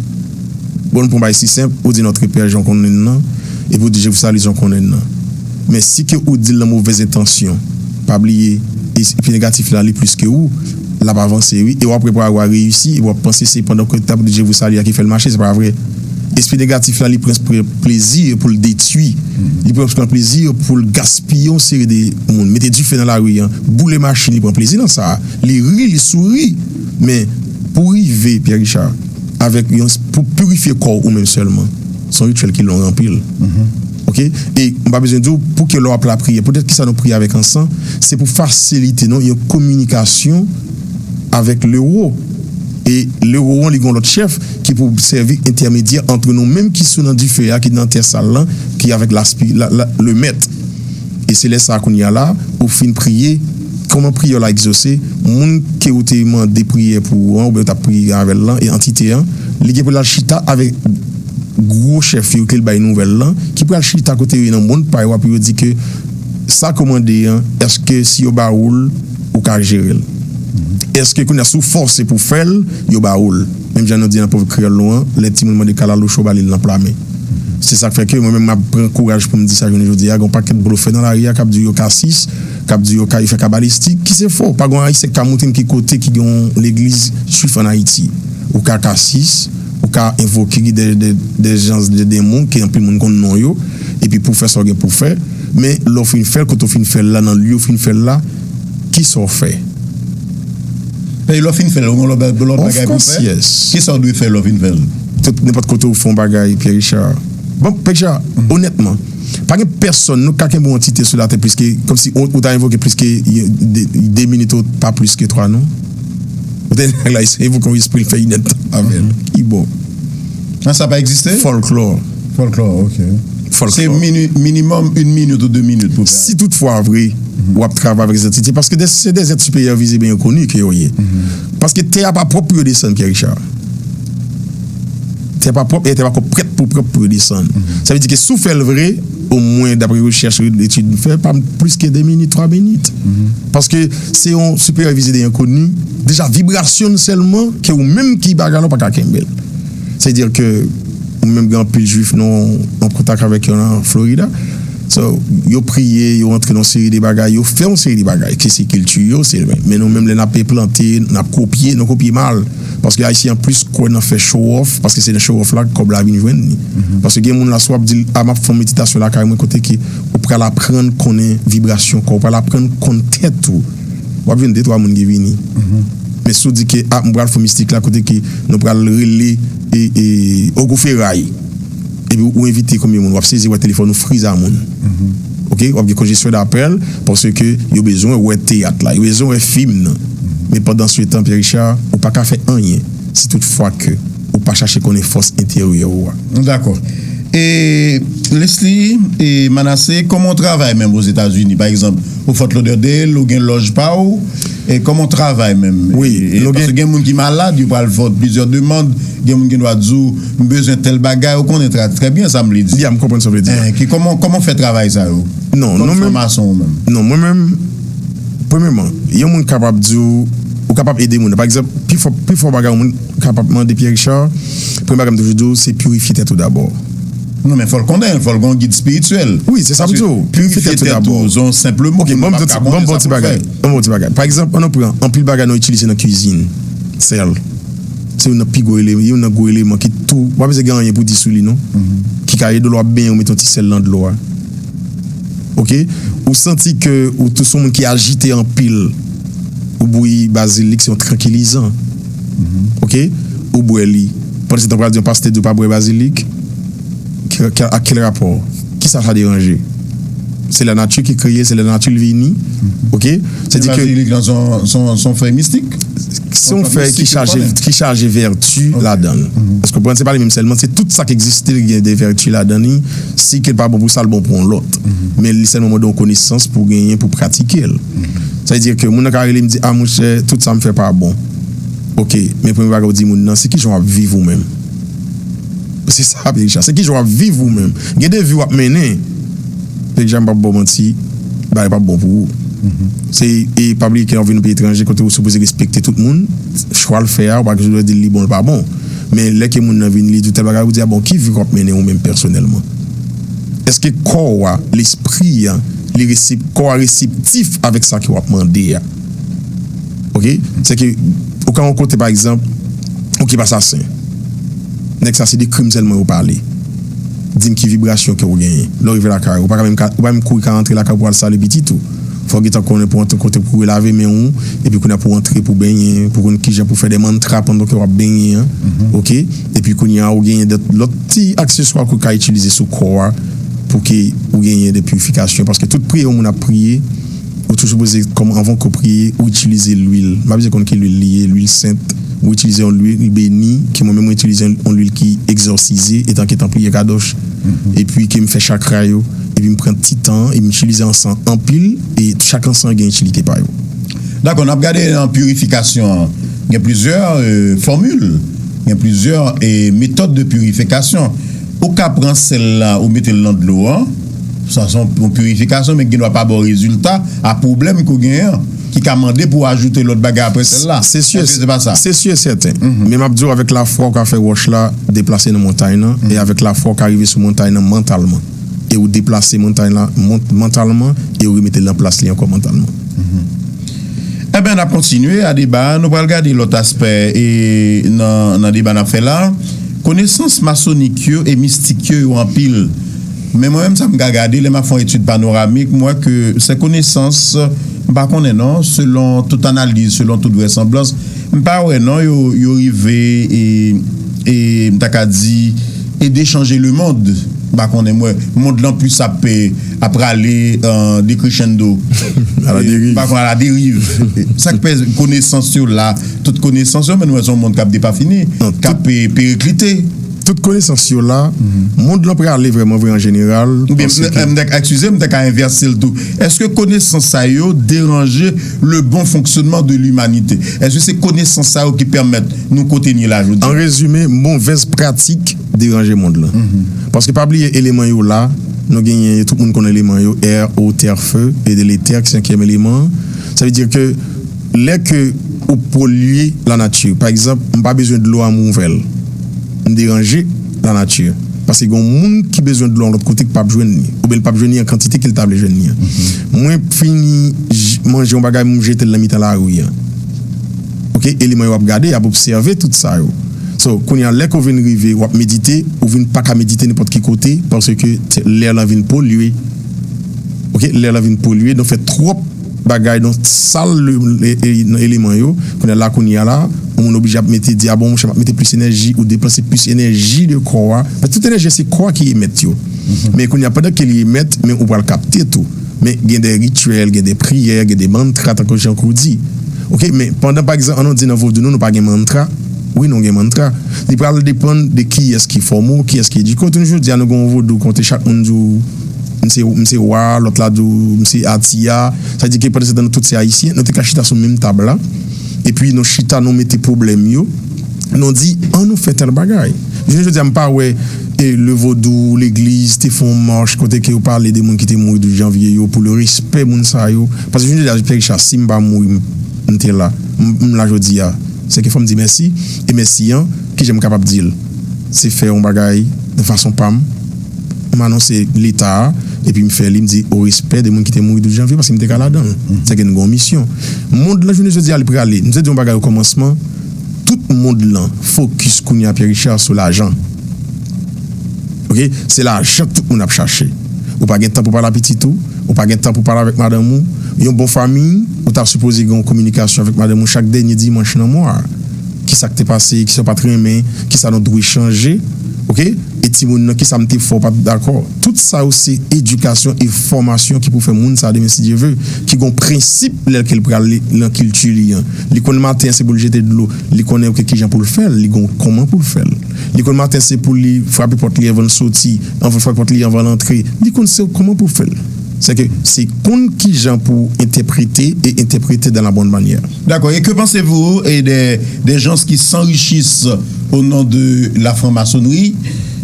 Bon, nou pran yon bagay si senp, ou di Notre Père jan w konnen l nan, epi ou di Je vous salue jan w konnen l nan. Men si ke ou di l nan movèz entansyon, pa bliye, espri negatif la, li plis ke ou, l ap avanse, wi. E w ap wè pou w reyisi, epi w ap panse se pandan ke w t ap di Je vous salue a ki fè l mache, se pa vre. Espri negatif la, li pran, pran plezi pou l detwi. Li pran, pran plezi pou l gaspiye yon seri de moun, mete dife nan lari a, boule machin, li pran plezi nan sa. Li ri, li souri. Men, pou rive, Pierre Richard, avèk yon, pou pirifye kò w ou menm sèlman, se yon rityèl ki long anpil. Oke? E m pa bezwen di w, pou ke lè w ap lapriyè, poutèt kisa nou priye avèk ansan, se pou fasilite nou yon kominikasyon avèk lewo. E lewo an, li gen yon lòt chèf ki pou sèvi entèmedyè ant nou menm ki sou nan dife a, ki nan tè sal lan, ki avèk laspi-, la, la, lemèt. E se lè sa a kounye a la, ou fin priye, kòman priyè w la egzose, moun ke ou te mande priyè pou ou an, oubyen ou t ap priye avè l lan, e antite an, li gen pou l al chita avèk gwo chèf yo ke l bay nouvèl lan, ki pral chita kote yo ye nan mond pa yo a pou yo di ke sa ke w mande an, èske si yo ba ou l, ou ka jere l? Èske kounye a si w fòse pou fè l, yo ba ou l? Menm jan nou di nan pwovèb kreyòl nou an, lè timoun mande kalalou cho, ba li l nan pla men. Se sa k fè ke mwen menm m ap pran kouraj pou m di sa jounen jodi a, gen yon pakèt blofè nan lari a k ap di yo kasis, k ap di yo ka, yo fè kabalistik, ki se fo. Pa gen yon ayisyen k ka montre m ki kote ki gen yon legliz jwif ann Ayiti. Ou ka kasis, ou ka envoke de, de, de jan de denmon ke anpil moun konn non yo, epi pou w fè sa w gen pou w fè. Men lè w fin fè l, kote w fin fè l la, nan lye w fin fè l la, kisa w fè? Paske lè w fin fè l, ou gen lòt ba-, lòt bagay pou fè. Of course, yes. Kisa w dwe fè lè w fin fè l? Tout, nenpòt kote w fè yon bagay, Pierre Richard. Bon, Pierre Richard, onètman, pa gen pèsonn nou ka kenbe yon antite sou latè plis ke, kòmsi ou, ou ta envoke plis ke de, de minit ou pa plis ke twa, non. Ou te nèg la, se envoke yon espri, l fè inèdtan avè l. Ki bon. Nan sa pa egziste? Fòlklò. Fòlklò, oke. Fòlklò. Se mini-, minimòm yon minit ou de minit pou fè. Si toutfwa vre, w ap travay avèk zantite, paske de, se de zèt siperyè vize byen koni ke yo ye. Paske tè a pa pwòp pou yo desann, Pierre Richard. Tè pa pwòp, e tè pa ko prèt pou pwòp pou yo desann. Sa vle di ke si w fè l vre, omwen, daprè rechèch, etid m fè, pa plis ke de minit, twa minit. Paske se yon siperyè vize de enkoni, deja vibrasyon l sèlman, ke ou menm ki bagay la, ou pa ka kenbe l. Sètadi ke ou menm gen anpil jwif nou an kontak avèk yo nan Florida. Yo priye, yo antre nan seri de bagay, yo fè yon seri de bagay, ke se kilti yo, se, men nou menm lè n ap plante, n ap kopye, nou kopye mal. Paske Ayisyen an plis kwè nan fè show off, paske se nan show off la kòb la vin jwenn li. Paske gen moun la, si w ap di l, a, m ap fè yon meditasyon lakay mwen, kote ke ou pral aprann konnen vibrasyon kò, ou pral aprann konn tèt ou. W ap jwenn de twa moun ki vini. Men si w di ke, a, m pral fè mistik la, kote ke nou pral rele e, e, Ogo Feray. Epi ou envite konbyen moun, w ap sezi wè telefòn ou friz a moun. Ok, w ap gen konjesyon dapèl, paske yo bezwen wè teyat la, yo bezwen wè fim nan. Men pandan se tan, Pierre Richard, ou pa ka fè anyen si tout fwa ke ou pa chache konnen fòs enteryè ou a. Dakò. E Leslie e Manassé, kòman w travay menm Ozetazini? Pa egzanp, ou Fort Lauderdale, ou gen lòj pa w, e kòman w travay menm? Wi, e, e, nou gen paske gen moun ki malad, yo pral fè plizyè demann, gen moun gen dwa di w, m bezwen tèl bagay, ou konnen tra- trè byen sa m vle di. Ya, m konprann sa w vle di. Eh, ki, kòman, kòman w fè travay sa yo? Non, kòm non, men- franmason ou menm? Non, mwen menm, premyèman, yon moun kapab di w, ou kapab ede moun. Pa egzanp, pi fò, pi fò bagay yon moun kapab mande Pierre Richard, premye bagay m toujou di w, se pirifye tèt ou dabò. Non, men fò l konnen, fò l gen yon gid espirityèl. Wi, se sa m di w. Pirifye tèt ou dabò. Se yon senp mo ke moun pa ka konnen sa pou l fè. Ban m ba w ti bagay. Ban m ba w ti bagay. Pa egzanp, ann nou pran anpil bagay nou itilize nan kizin. Sèl. Se youn nan pi gwo eleman, youn nan gwo eleman ki tou, w pa bezwen gen anyen pou di sou li, non. Ki ka ede w lè w ap benyen, ou mete yon ti sèl nan dlo a. Ok? Ou santi ke ou tou se yon moun ki ajite anpil. Ou bouyi bazilik, se yon trankilizan. Ok? Ou bwè li. Pandan se tan, pral di yon pastè di w pa bwè bazilik. Ki, ki, ak ki rapò? Kisa sa deranje? Se lanati ki kreye, se lanati l vini. Ok? Se di ke bazilik lan se yon, se yon, se yon fèy mistik. Se yon fèy ki chaje, ki chaje vèti ladan l. Èske w konprann? Se pa li menm sèlman, se tout sa k egziste ki gen de vèti ladan li. Si ke l pa bon pou sa, l bon pou yon lòt. Men li sèlman mande yon konesans pou w genyen, pou w pratike l. Sa vle di ke moun nan ka rele m di, a monchè, tout sa m fè pa bon. Ok, men premye bagay ou di moun nan, se kijan w ap viv ou menm? Se sa, Pierre Richard. Se kijan w ap viv ou menm? Gen de vi w ap mennen. Pierre Richard, m p ap ba w manti, bagay p ap bon pou ou. Se, e pa bliye ke w vin nan peyi etranje kote ou sipoze respekte tout moun, chwa l fè a, ou pa gen dwa di l li bon, l pa bon. Men lè ke moun nan vin, li di w tèl bagay, ou di, a bon, ki vi w ap mennen ou menm pèsonèlman? Èske kò w a, lespri a, li resep-, kò a reseptif avèk sa ke w ap mande a? Ok? Se ke ou ka yon kote, pa egzanp, ou ki pa sasen. Nèg sa se de krim sèlman yo pale. Di m ki vibrasyon ke w genyen. Lè w rive lakay ou, ou pa ka menm ka, ou pa menm kouri ka rantre lakay ou pou al salye pitit ou. Fò w gentan konnen pou w antre kote pou kouri lave men w, epi kounye a pou w antre pou benyen, pou konn kijan pou fè de mantra pandan ke w ap benyen an. Ok? Epi kounye a ou genyen de lòt ti akseswa ke w ka itilize sou kò a pou ke ou genyen de pirifikasyon. Paske tout priyè yon moun ap priye, ou tou sipoze, kòm anvan ke w priye, ou itilize lwil. M pa bezwen konn ki lwil li ye, lwil sent. Ou itilize yon lwil beni, ke mwen menm mwen itilize yon, yon lwil ki egzòsize, etan ke tan priyè kadosh. Epi ke m fè chakra yo, epi m pran ti tan, e m itilize ansan anpil, e chak ansan gen itilite pa yo. Dakò, n ap gade nan pirifikasyon an. Gen plizyè, euh, fòmil, gen plizyè, eh, metòd de pirifikasyon. Ou ka pran sèl la, ou mete l nan dlo an. Sa se yon, yon pirifikasyon, men ki gen dwa pa ba w rezilta a pwoblèm ke w genyen an, ki ka mande pou w ajoute lòt bagay apre sèl la. Se si, èske se pa sa? Se si e sèten. Men m ap di w, avèk lafwa, ou ka fè wòch la deplase nan montay nan, e avèk lafwa, ou ka rive sou montay nan mantalman. E ou deplase montay la mont-, mantalman, e ou remete l nan plas li ankò mantalman. Enben, n ap kontinye a deba a. Nou pral gade lòt aspè e nan, nan deba n ap fè la. Konesans masonik yo e mistik yo, yo anpil. Men mwen menm, sa m ka gade, lè m ap fè yon etid panoramik, m wè ke se konesans, m pa konnen non, selon tout analiz, selon tout vrèsanblans, m pa wè non, yo, yo rive e, e m ta ka di, ede chanje lemonn. M pa konnen, mwen, mond lan plis ap, ap prale, euh, decrescendo. A la deriv. M pa konnen, a la deriv. Sa k fè konesans yo la, tout konesans yo, men nou wè se yon mond k ap depafini, k ap pe-, pereklite. Tout konesans yo la, mond lan prale vrèman vre an jeneral. Oubyen, paske m, m, eskize m, m ta ka envèse l tou. Èske konesans sa yo deranje le bon fonctionnement de l'humanité? Èske se konesans sa yo ki pèmèt nou kote n ye la jodi a? An rezime, movèz pratik deranje mond lan. Paske pa bliye eleman yo la, nou genyen, tout moun konnen eleman yo, air, eau, terre, feu, e de l'éther, ki senkyèm eleman an. Sa vle di ke lè ke ou polye lanati, pa egzanp, m pa bezwen dlo a, m ouvè l. M deranje lanati. Paske gen yon moun ki bezwen dlo yon lòt kote ki p ap jwenn li, oubyen li p ap jwenn li an kantite ke l ta vle jwenn li an. Mwen fini j- manje yon bagay, m jete l nan mitan lari an. Oke, eleman yo ap gade, y ap obsève tout sa yo. So, kounye a, lè ke w vin rive, w ap medite, ou vin pa ka medite nenpòt ki kote, paske lè lan vin polye. Oke, lè lan vin polye, nou fè twòp bagay, nou sal le- le- e- nan eleman yo. Kounye a la, kounye a la, yon moun oblije ap mete, di, a bon, monchè, m ap mete plis enèji, ou depanse plis enèji de kò a. Paske tout enèji a, se kò a ki emèt yo. Men kounye a, pandan ke li emèt, men ou pral kapte tou. Men gen de rityèl, gen de priyè, gen de mantra, tankou jan kou di. Oke, men pandan, pa egzanp, ann nou di nan vodou nou, nou pa gen mantra. Wi, nou gen mantra. Li pral depann de kiyès ki fòme w, kiyès ki edike w. Tounen jodi a, nou gen yon vodou kote chak moun di w, m se, m se wa, lòt la di w, m se ati a. Sa vle di ke pandan se tan nou tout se ayisyen, nou te ka chita sou menm tab la. Epi nou chita, nou mete pwoblèm yo. Nou di, ann nou fè tèl bagay. Jounen jodi a, m pa wè e le vodou, legliz te fè yon mach kote ke yo pale de moun ki te mouri douz janvye yo pou le respè moun sa yo. Paske jounen jodi a, Pierre Richard, si m pa mouri, m, m te la. M, m la jodi a. Se ke fò m di mèsi. E mèsi an, kijan m kapab di l? Se fè yon bagay de fason pa m. M anonse leta a, epi m fè li, m di, o respè de moun ki te mouri douz janvye, paske m te ka ladan l. Se ke n gen yon misyon. Mond lan, jounen jodi a, li prale. M te di yon bagay o kòmansman, tout mond lan fokis kounye a Pierre Richard sou lajan. Oke? Se lajan tout moun ap chache. Ou pa gen tan pou pale a pitit ou, ou pa gen tan pou pale avèk madanm ou. Yon bon fanmi, ou ta sipoze gen yon kominikasyon avèk madanm ou chak dènye dimanch nan mwa a. Kisa k te pase, kisa w pa t renmen, kisa nou dwe chanje, oke? E timoun nan, kisa m te fè w pa t dakò? Tout sa yo se edikasyon e fòmasyon ki pou fè moun sa demen, si Dye ve, ki gon prensip lè ke l prale nan kilti li an. Li konn maten an se pou l jete dlo, li konnen, oke, kijan pou l fè l, li gon kòman pou l fè l. Li konn maten se pou li frape pòt li anvan l soti, anvan l frape pòt li anvan l antre, li konn se kòman pou l fè l. Se ke se konn kijan pou entèprete e entèprete dans la bonne manière. D'accord. Et que pensez-vous et des, des gens qui s'enrichissent au nom de la franc-maçonnerie?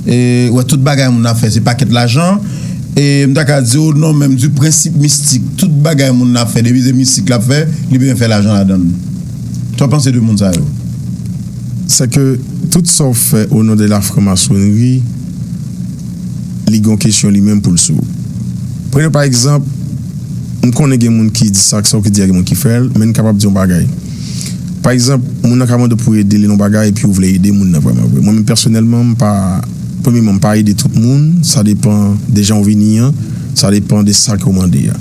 E, wè, tout bagay moun ap fè, se pakèt lajan. E m ta ka di, au nom même du principe mystique, tout bagay moun ap fè, depi se mistik l ap fè, li bezwen fè lajan ladan l. Sa w panse de moun sa yo? Se ke tout sa w fè au nom de la franc-maçonnerie, li gen yon kesyon li menm pou l sou. Pran pa egzanp, m konnen gen moun ki di sa, sa w ki di a, gen moun ki fè l, men n kapab di yon bagay. Pa egzanp, moun nan ka mande w pou ede li nan yon bagay, epi ou vle ede moun nan vrèman vre. Mwen menm pèsonèlman, m pa, premyèman, m pa ede tout moun, sa depan de jan w vini an, sa depan de sa ke w mande a.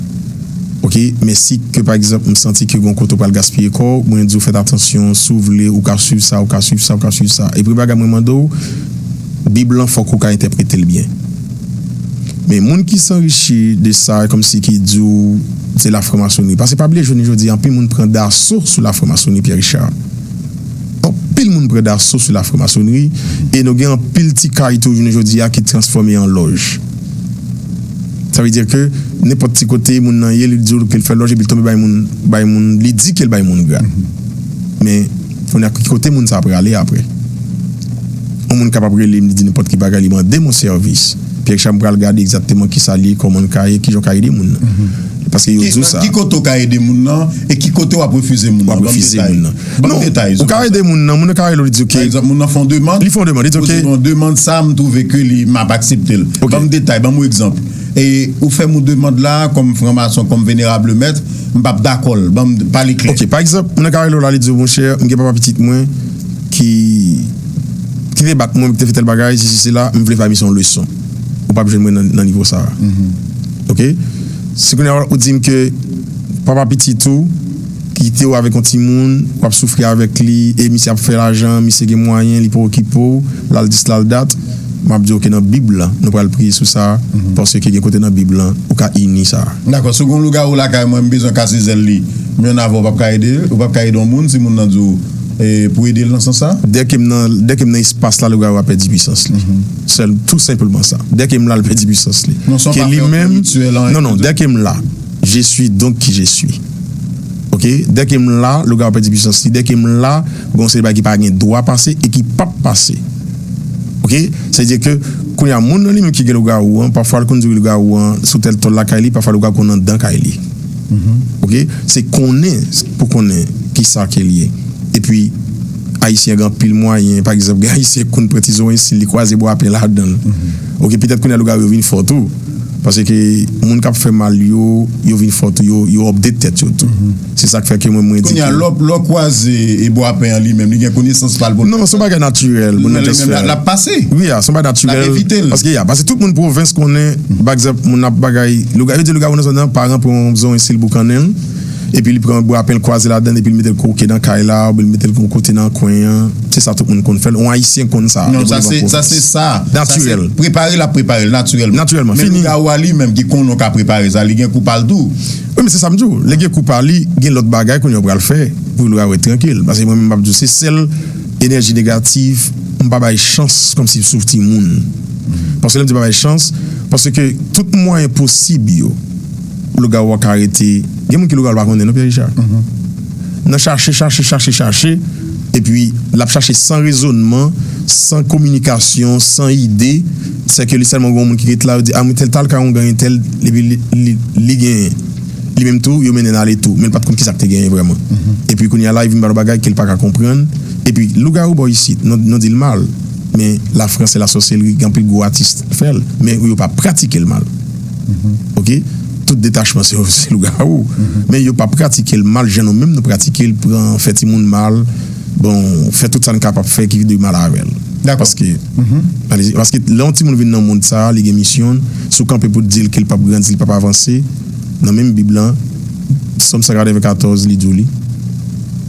Oke, men si ke, pa egzanp, m santi ke gon kote w pral gaspiye kò w, mwen di w fèt atansyon, si w vle, ou ka swiv sa, ou ka swiv sa, ou ka swiv sa. E premye bagay mwen mande w, Bib lan fòk ou ka entèprete l byen. Men moun ki sanrichi de sa, kòmsi ki di w se lafranmasoni. Paske pa bliye, jounen jodi a, anpil moun pran daso sou lafranmasoni, Pierre Richard. Anpil moun pran daso sou lafranmasoni, e nou gen anpil ti kay tou jounen jodi a ki transfòme an lòj. Sa vle di ke nenpòt ti kote moun nan ye, li di w ke l fè lòj, epi l tonbe bay moun, bay moun, li di ke l bay moun gra. Men, kounye a, ki kote moun sa prale apre? Yon moun kapab rele m, li di nenpòt ki bagay, li mande m yon sèvis. Pierre Richard, m pral gade egzakteman kisa l ye, kòman l ka ye, kijan w ka ede moun nan. Paske yo di w sa. Ki kote w ka ede moun nan, e ki kote w ap refize moun nan? W ap refize moun nan. Ban m detay. Non, ou ka ede moun nan, moun nan ka rele w, li di, ok. Pa egzanp, moun nan fè yon demann. Li fè yon demann, li di, ok. Ou di, bon, demann sa, m twouve ke li, m ap aksepte l. Ok. Ban m detay, ban m yon egzanp. E ou fè m yon demann la, kòm franmason, kòm venerable maître, m p ap dakò l. Ban m pale klè. Ok, pa egzanp, moun nan ka rele w la, li di w, monchè, m gen papa pitit mwen ki, ki te bat mwen, ki te fè tèl bagay, sesi, sela, m vle bay misye yon leson. Ou p ap jwenn mwen nan, nan nivo sa a. Ok? Si kounye a ou di m ke papa pitit ou kite w avèk yon timoun, w ap soufri avèk li, e misye ap fè lajan, misye gen mwayen, li pa okipe w, l al dis, l al dat, m ap di, ok, nan Bib lan, nou pral priye sou sa, paske gen kote nan Bib lan, ou ka ini sa. Dakò, si w gen yon lougawou lakay mwen, m bezwen kase zèl li, m jwenn avè w, w p ap ka ede, ou p ap ka ede yon moun, si moun nan di w, e, pou ede l nan sans sa? Dèke m nan, dèke m nan espas la, lougawou a pèdi pwisans li. Sèl, tou senpleman sa. Dèke m la, l pèdi pwisans li. Non, se pa fè yon rityèl, non, non, dèke m la, je suis donc qui je suis. Ok? Dèke m la, lougawou a pèdi pwisans li. Dèke m la, gon seri bagay ki pa gen dwa pase e ki p ap pase. Ok? Sa vle di ke, kounye a, moun nan li menm ki gen lougawou an, pafwa l konn di lougawou an sou tèl tòl lakay li, pafwa lougawou konn anndan kay li. Ok? Se konnen pou konnen kisa ke l ye. Epi, Ayisyen gen anpil mwayen. Pa egzanp, gen Ayisyen k konn pran ti zoranj si li kwaze bwapen ladan l. Oke, petèt kounye a lougawou yo vin fò tou. Paske moun k ap fè mal yo, yo vin fò tou, yo, yo update tèt yo tou. Se sa k fè ke mwen, mwen di Kounye a, ke lè w, lè w kwaze e bwapen an li menm, li gen konesans pa l pou l Non, se yon bagay natirèl, moun nan li just menm fè l. L ap pase. Wi, a, se yon bagay natirèl. L ap evite l. Paske, ya, paske tout moun pwovens konnen, pa egzanp, moun ap bagay, louga-, yo di lougawou nan zòn nan, pa ranpli yon zoranj si l boukannen l, epi li pran bwapen l kwaze ladan l, epi li mete l kwoke nan kay la, oubyen li mete l yon kote nan kwen an. Se sa tout moun konn fè l. Yon Ayisyen konn sa. Non, sa se, sa se sa. Natirèl. Sa se prepare l ap prepare l natirèlman. Natirèlman, fini. Men lougawou a li menm ki konnen w ka prepare sa, li gen kou pa l tou. Wi, men se sa m di w. Lè gen kou pa li, gen lòt bagay kounye a w pral fè pou lougawou ret trankil. Paske mwen menm m ap di w, se sèl enèji negatif, m pa bay chans kòmsi sou timoun. Paske lè m di pa bay chans, paske tout mwayen posib yo, lougawou a ka rete. Gen moun ki lougawou pa konnen non, Pierre Richard. Nan chache, chache, chache, chache, epi l ap chache san rezònman, san kominikasyon, san ide. Se ke li sèlman gen yon moun ki ret la, yo di, a, men tèl tal ka yon ganyen tèl, epi li, li, li genyen. Li menm tou, yo mennen l ale tou, men l pa t konn kisa k te genyen vrèman. Epi kounye a la, li vin ba l yon bagay ke l pa ka konprann. Epi lougawou bò isit, nou, nou di l mal, men la France, la sorcellerie, gen anpil gwo atis fè l, men yo pa pratike l mal. Oke? Tout detachman se, se lougawou. Men yo pa pratike l mal, jan nou menm nou pratike l, pran, fè timoun mal, bon, fè tout sa n kapab fè ki de mal avè l. Dakò. Paske, paske lè yon timoun vin nan mond sa a, li gen misyon l, si w kanpe pou di l ke l p ap grandi, li p ap avanse, nan menm Bib lan, Sòm san katrevenkatòz, li di w li,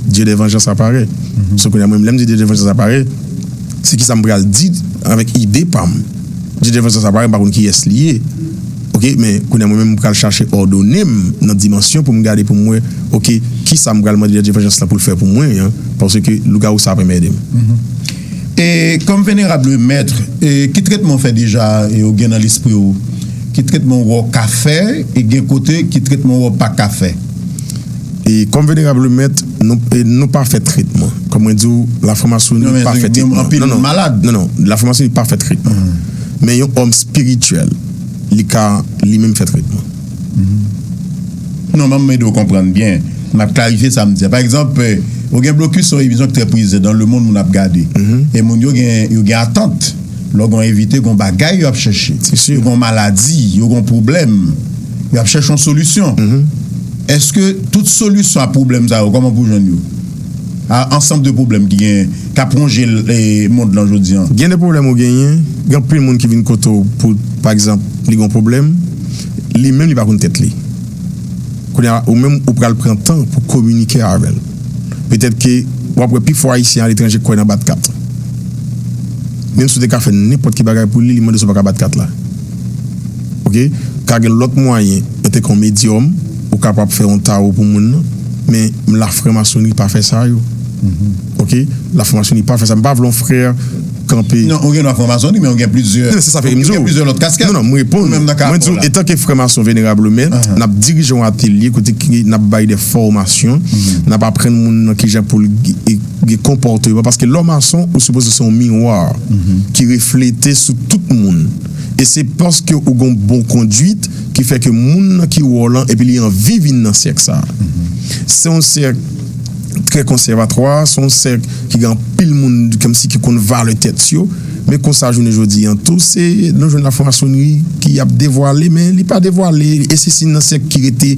Dieu de vengeance apparaît. So, kounye a, mwen, lè m di Dieu de vengeance apparaît, se kisa m pral di avèk ide pa m. Dieu de vengeance apparaît, m pa konn kiyès li ye. Oke, men kounye a, mwen menm, m pral chache òdone m nan dimansyon pou m gade pou m wè, oke, kisa m pral mande Dieu de vengeance lan pou l fè pou mwen an, paske lougawou sa ap enmède m. E kòm venerable mèt, e ki tretman w fè deja e w gen nan lespri w? Ki tretman w wè w ka fè? E gen kote, ki tretman w wè w pa ka fè? E kòm venerable mèt, nou, e nou pa fè tretman. Kòm mwen di w, lafranmasoni pa fè tretman. Non, men gen anpil moun malad. Non, non, lafranmasoni pa fè tretman. Men yon òm espirityèl, li ka li menm fè tretman. Non, men m ede w konprann byen. M ap klarifye sa m di a. Pa egzanp, e, ou gen blokis, se yon emisyon ki trè prize dans le monde, moun ap gade. E moun yo gen, yo gen atant. Lè w gen yon envite, gen yon bagay yo ap chèche. Se si. Yo gen yon maladi, yo gen yon pwoblèm. Yo ap chèche yon solisyon. Èske tout solisyon a pwoblèm sa yo, kòman pou jwenn yo? A, ansanm de pwoblèm ki gen, k ap wonje, e, mond lan jodi an. Gen de pwoblèm ou genyen, gen anpil moun ki vin kote w pou, pa egzanp, li gen yon pwoblèm, li menm li pa konn tèt li. Kounye a, ou menm, ou pral pran tan pou kominike avè l. Petèt ke w ap wè pifò Ayisyen aletranje kwè nan bat kat. Menm si w te ka fè nenpòt ki bagay pou li, li mande si w pa ka bat kat la. Oke? Ka gen lòt mwayen, antanke yon medyòm, ou kapab fè yon tawo pou moun nan, men lafranmasoni pa fè sa yo. Oke? Lafranmasoni pa fè sa. M pa vle yon frè kanpe. Non, ou gen lafranmasoni, men ou gen plizyè, Non, se sa fè m di w. Plizyè lòt kaskèt. Non, non, m reponn. Mwen di w, etanke frè mason venerable mèt, n ap dirije yon atelye kote ke n ap bay de fòmasyon, n ap aprann moun nan kijan pou l gen, gen konpòteman. Paske lè w mason, ou sipoze se yon miwa ki reflete sou tout moun. E se paske ou gen yon bon kondwit ki fè ke moun nan ki wè w lan, epi li anvi vin nan sèk sa a. Se yon sèk trè konsèvatwa, se yon sèk ki gen anpil moun kòmsi ki konn valè tèt yo. Men konsa jounen jodi an tou, se nou jwenn lafranmasoni ki ap devwale, men li pa devwale, e se siy nan sèk ki rete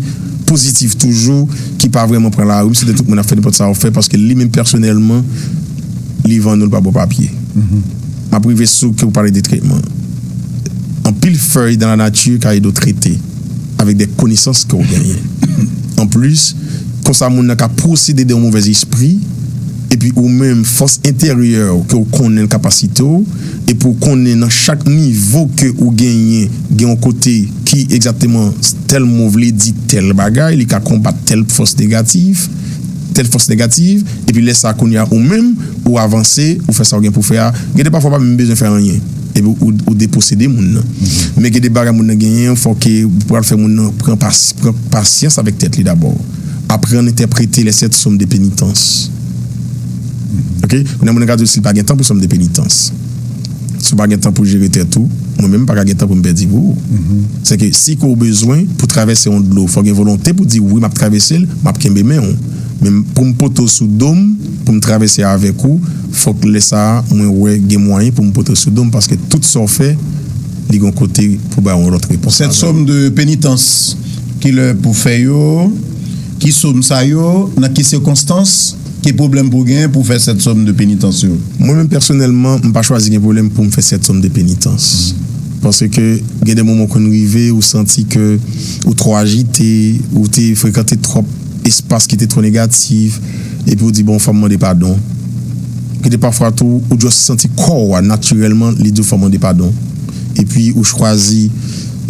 pozitif toujou, ki pa vrèman pran lari. M swete tout moun ap fè nenpòt sa yo fè, paske li menm pèsonèlman, li vann ou, l pa ba w papye. M ap rive sou ke w pale de tretman. Anpil fèy dans la nature ka ede w trete avèk de konesans ke w genyen. Anplis, konsa moun nan ka posede de yon movèz espri, epi ou menm, fòs enteryè w ke w konnen l kapasite w, epi w konnen nan chak nivo ke ou genyen, gen yon kote ki egzakteman tèl mo vle di tèl bagay, li ka konbat tèl fòs negatif, tèl fòs negatif, epi lè sa a kounye a ou menm, ou avanse, ou fè sa w gen pou fè a, gen de pafwa w pa menm bezwen fè anyen, epi ou, ou deposede moun nan. Men gen de bagay moun nan genyen, fò ke ou pral fè moun nan pran pas-, pran pasyans avèk tèt li dabò. Aprann entèprete les sept sòm de penitans. Oke? Kounye a moun nan ka di w si l pa gen tan pou sòm de penitans. Si w pa gen tan pou jere tèt ou, mwen menm m pa ka gen tan pou m pèdi pou ou. Se ke si ke w bezwen pou travèse yon dlo, fò w gen volonte pou di, wi, m ap travèse l, m ap kenbe men w. Men pou m pote w sou do m, pou m travèse avèk ou, fòk lè sa a, mwen wè gen mwayen pou m pote w sou do m, paske tout sa w fè, li gen yon kote pou bay yon lòt repons. Cette somme de pénitence, ki lè pou fè yo, ki sòm sa yo, nan ki sikonstans, ki pwoblèm pou gen pou fè cette somme de pénitence yo? Mwen menm pèsonèlman, m pa chwazi gen pwoblèm pou m fè cette somme de pénitence. Paske gen de moman w konn rive, ou santi ke ou twò ajite, ou te frekante twòp espas ki te twò negatif, epi ou di, bon, fò m mande padon. Gen de pafwa tou, ou just santi kò w a, natirèlman, li di w fò w mande padon. Epi ou chwazi,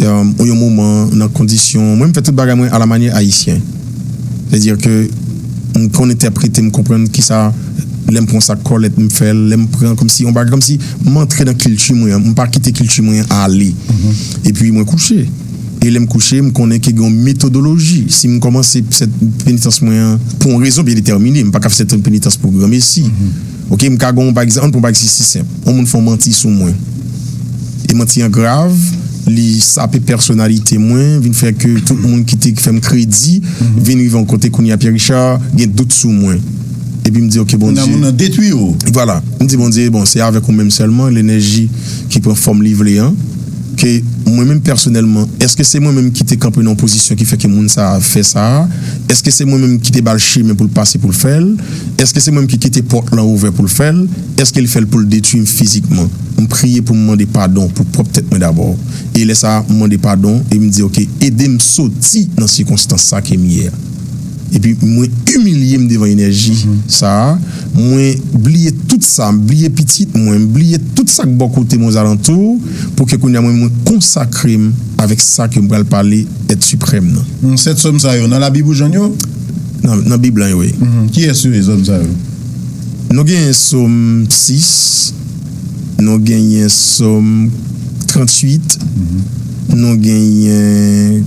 euh, yon moman nan kondisyon, mwen m fè tout bagay mwen alamanyè ayisyen. Sètadi ke m konn entèprete, m konprann kisa, lè m pran sa kòlèt, m fè l, lè m pran kòmsi, yon bagay kòmsi, m antre nan kilti mwen an, m pa kite kilti mwen an ale. Epi mwen kouche. E lè m kouche, m konnen ke gen yon metodoloji. Si m kòmanse cette penitence mwen an, pou yon rezon byen detèmine, m pa ka fè cette penitence pou granmesi. Ok, m ka gen yon, pa egzanp, ann pran yon bagay ki senp. Yon moun fè yon manti sou mwen. E manti an grav, li sape pèsonalite mwen, vin fè ke tout moun ki te fè m kredi, vin rive yon kote kounye a, Pierre Richard gen dout sou mwen. Epi m di, ok, Bondye. Moun nan detwi ou. Vwala. M di, Bondye, bon, se avèk ou menm sèlman, lènèji ki pran fòm li vle an, ke mwen menm pèsonèlman, èske se mwen menm ki te kanpe nan yon pozisyon ki fè ke moun sa a fè sa a? Èske se mwen menm ki te ba l chemen pou l pase pou l fè l? Èske se mwen menm ki kite pòt lan ouvè pou l fè l? Èske li fè l pou l detwi m fizikman? M priye pou m mande padon pou pwòp tèt mwen dabò. E lè sa a, m mande padon e m di, ok, ede m soti nan sikonstans sa ke m ye a. Epi mwen imilye m devan enèji sa a, mwen bliye tout sa, m bliye pitit mwen, m bliye tout sa k bò kote m ozalantou, pou ke kounye a mwen, mwen konsakre m avèk sa ke m pral pale èt siprèm nan. Sèt sòm sa yo, nan Labib ou jwenn yo? Nan, nan Bib lan yo, wi. Kiyès yo ye, sòm sa yo? Nou genyen sòm sis, nou genyen sòm trantuit, nou genyen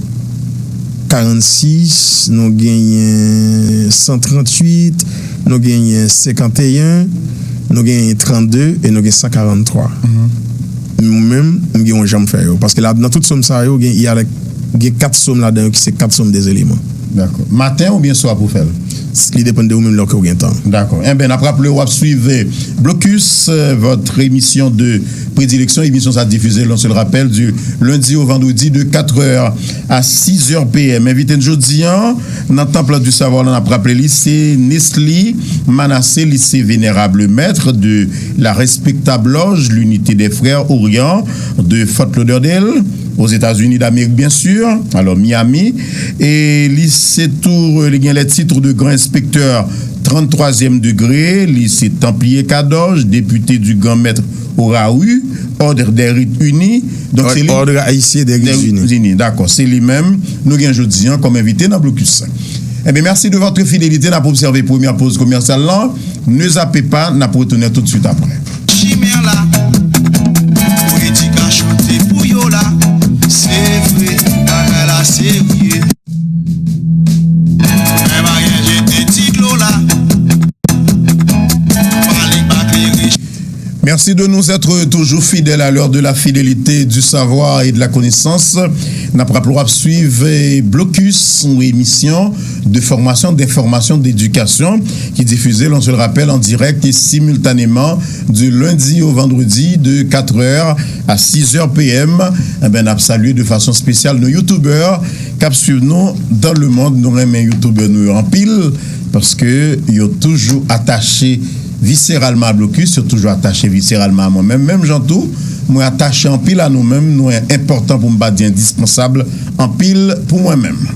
karannsis, nou genyen san trantuit, nou genyen senkanteyen, nou genyen trannde e nou gen san karanntwa. Mwen menm, m gen yon jan m fè yo. Paske la, nan tout sòm sa yo, gen, y a, gen kat sòm ladan yo ki se kat sòm dè eleman. Dakò. Maten oubyen swa pou fè l? Li depann de ou menm lè ke w gen tan. Dakò. Enben, n ap raple w ap swiv Blocus, euh, votre émission de prédilection. Émission sa diffusée, l'on se le rappelle, du lundi au vendredi de quatre heures à six heures P M. Envite n jodi a nan Temple du Savoir, n ap raple li, se Nesly Manassé, li se vénérable maître de la respectable loge l'Unité des Frères Orients de Fort Lauderdale, aux États-Unis d'Amérique, bien sûr, alors Miami. E li se tou, li gen les titres de grand inspecteur tranntrwazyèm degré, li se Templier Cadoge, député du Grand Maître au RAU, Ordre des Rites Unis. Donk, se li. Ordre Haïtien des Rites Unis. Unis, dakò, se li menm nou gen jodi a kòm envite nan Blocus. Enben, merci de votre fidélité. N ap obsève premyè poz komèsyal lan. Ne zape pa, n ap retounen tout de suite après. Chimè la, pou edikasyon te pou yo la, se vre, bagay la serye. Men bagay jete ti dlo la, pale pa klere. Merci de nous être toujours fidèles à l'heure de la fidélité, du savoir et de la connaissance. N ap raple w ap swiv, eh, Blocus, yon emisyon de formation, d'information, d'éducation qui est diffusée, l'on se le rappelle, en direct et simultanément du lundi au vendredi de quatre heures à six heures P M. Enben, n ap salye de fason espesyal nou youtubè k ap swiv nou dans le monde. Nou renmen youtubè nou yo anpil paske yo toujou atache viséralman a Blocus, yo toujou atache viséralman a mwen menm. Menm jan tou, mwen atache anpil a nou menm, nou enpòtan pou m pa di endispansab, anpil pou mwen menm.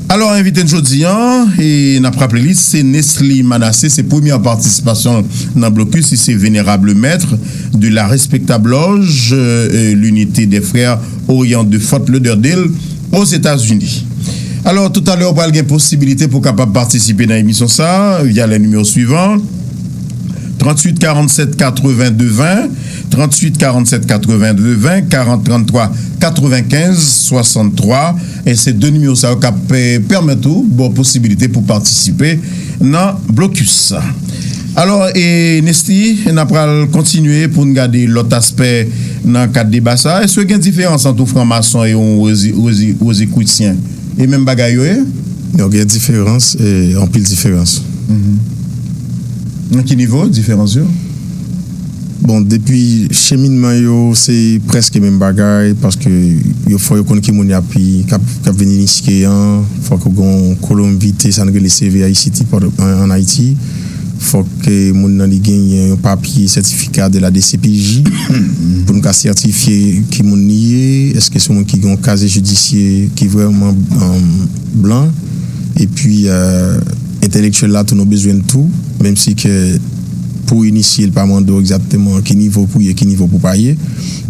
Alò, envite n jodi a, e n ap raple li, se Nesly Manassé, se premyè patisipasyon l nan Blocus, li se vénérable maître de la respectable loge, euh, l'Unité des Frères Orients de Fort Lauderdale, Ozetazini. Alò, toutalè, ou pral gen posibilite pou kapab patisipe nan emisyon sa a via les numéros suivants, tranntuit karanntsèt katrevenndez ven, tranntuit karanntsèt katrevenndez ven, karant trannntwa katrevenkenz swasanntwa, e se de nimewo sa yo k ap, eh, pèmèt ou ba w posibilite pou patisipe nan Blocus. Alò, e, Nesty, n a pral kontinye pou n gade lòt aspè nan kad deba sa a. Èske gen diferans ant yon franmason e yon Rozi-, Rozi-, Rozikrisyen? E menm bagay yo ye? Non, gen diferans, e, anpil diferans. Nan ki nivo diferans yo? Bon, depi cheminman yo, se prèske menm bagay, paske yo fò yo konn ki moun y ap, k ap, k ap vin inisye an, fòk ou gen yon kolonvite, sa n rele C V I C T, an, an Ayiti. Fòk, eh, moun nan li genyen yon papye, sètifika de la D C P J, pou nou ka sètifye ki moun li ye, èske se yon moun ki gen yon kazye jidisye ki vrèman, um, blan. Epi, eh, entèlektyèl la tou, nou bezwen l tou, menm si ke pou inisye, l pa mande w egzakteman ki nivo pou ye, ki nivo pou pa ye.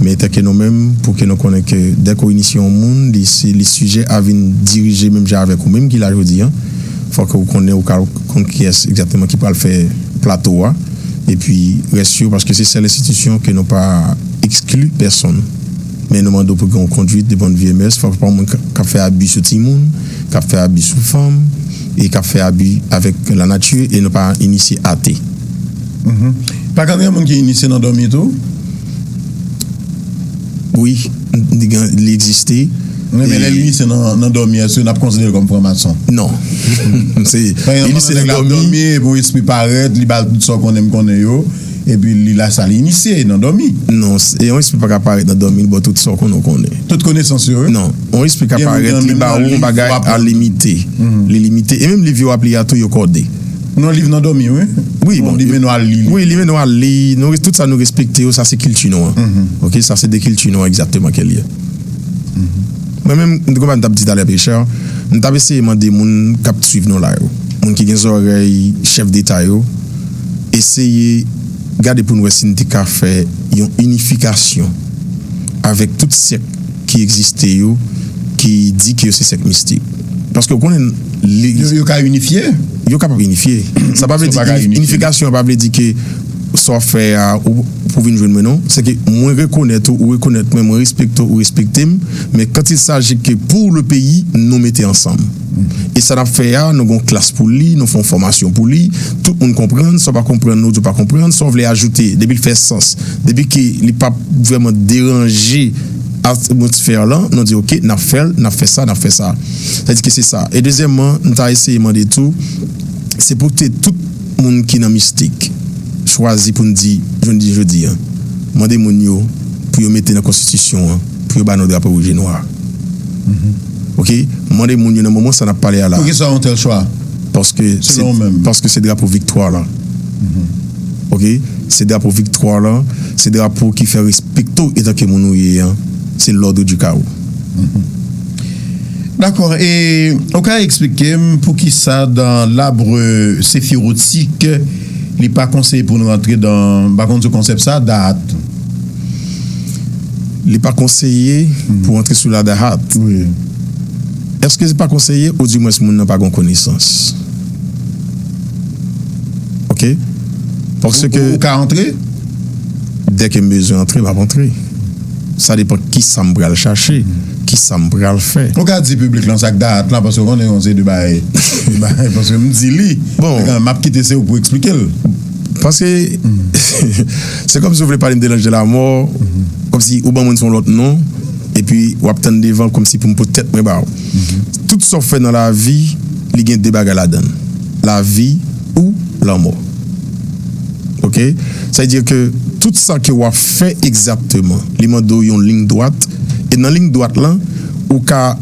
Men tanke nou menm, pou ke nou konnen ke dèke w inisye yon moun, li, se, li sijè a vin dirije menm jan avèk ou menm ki la jodi a. Fòk ou konnen, ou ka konn kiyès egzakteman ki pral fè plato a. Epi rès yo, paske se sèl enstitisyon ke nou pa ekskli pèsonn. Men nou mande w pou gen yon kondwit de bòn vye mès, fòk pa yon moun k, k ap fè abi sou timoun, k ap fè abi sou fanm, e k ap fè abi avèk lanati, e nou pa inisye ate. Mhm. Pa ka gen moun ki inisye nan dòmi tou? Wi, li gen, li egziste. Wi, men lè l inisye nan, nan dòmi, èske n ap konsidere l kòm franmason? Non. Se, pa egzanp, inisye pandan nèg la ap dòmi, epi yon espri parèt, li ba l tout sa w konnen m konnen yo, epi li la sa, li inisye nan dòmi. Non, se, yon espri pa ka parèt nan dòmi, li ba w tout sa w konnen w konnen. Tout konesans yo, wi. Non, yon espri ka parèt, li ba w yon bagay a limite. Li limite. E menm liv yo ap li a tou, yo kòde. Non, liv nan dòmi, wi. Wi, bon, li mennen w al li. Wi, li mennen w al li. Nou, tout sa nou respekte yo, sa se kilti nou an. Oke, sa se de kilti nou an egzakteman ke l ye. Mwen menm, m te konn m t ap di talè, Richard, m t ap eseye mande moun k ap swiv nou la yo, moun ki gen zòrèy chèf deta yo, eseye gade pou n wè si n te ka fè yon inifikasyon avèk tout sèk ki egziste yo, ki di ke yo se sèk mistik. Paske w konnen, li, yo, yo ka inifye? Yo kapab inifye. Sa pa vle di, inifikasyon pa vle di ke sa w ap fè a, ou, pou vin jwenn mwen, non. Se ke mwen rekonèt ou, ou rekonèt mwen, mwen respekte w, ou respekte m, men quand il s'agit que pour le pays, nou mete ansanm. E sa n ap fè a, nou gen yon klas pou li, nou fè yon fòmasyon pou li, tout moun konprann, sa w pa konprann, nou di w pa konprann, sa w vle ajoute, depi l fè sans, depi ke li p ap vrèman deranje atmosfè lan, nou di, oke, n ap fè l, n ap fè sa, n ap fè sa. Sa di ke se sa. E dezyèmman, m ta eseye mande tou, se pou te tout moun ki nan mistik chwazi pou n di, jodi, jodi a, mande moun yo pou yo mete nan konstitisyon an, pou yo ba nou drapo wouj e nwa. Oke? Mande moun yo nan moman sa n ap pale a la. Poukisa yon tèl chwa? Paske se, paske se drapo viktwa la. Oke? Se drapo viktwa la, se drapo ki fè respekte w etanke moun ou ye an. Se l'ordre du chaos. Dakò, e ou ka eksplike m poukisa dans l'arbre séphirotique, li pa konseye pou nou rantre dans, m pa konn sou konsèp sa, Dahat? Li pa konseye pou antre sou la Dahat. Wi. Èske se pa konseye, oudimwens moun nan pa gen konesans? Oke? Paske ou, ou ka antre? Dèke m bezwen antre, m ap antre. Sa depann kisa m pral chache, kisa m pral fè. Ou ka di piblik lan sa k Dahat lan, paske ou konnen yon seri de bagay, bagay, paske m di li. Bon. Men kanmenm, m ap kite se ou pou eksplike l. Paske se kòmsi ou vle pale m de l'ange de la mort, kòmsi ou ban moun se yon lòt non, epi w ap tann devan kòmsi pou m pot tèt mwen ba w. Tout sa w fè nan lavi, li gen de bagay ladan l. Lavi ou lanmò. Oke? Sa vle di ke tout sa ke w ap fè egzakteman, li mande w yon liy dwat. E nan liy dwat lan, ou ka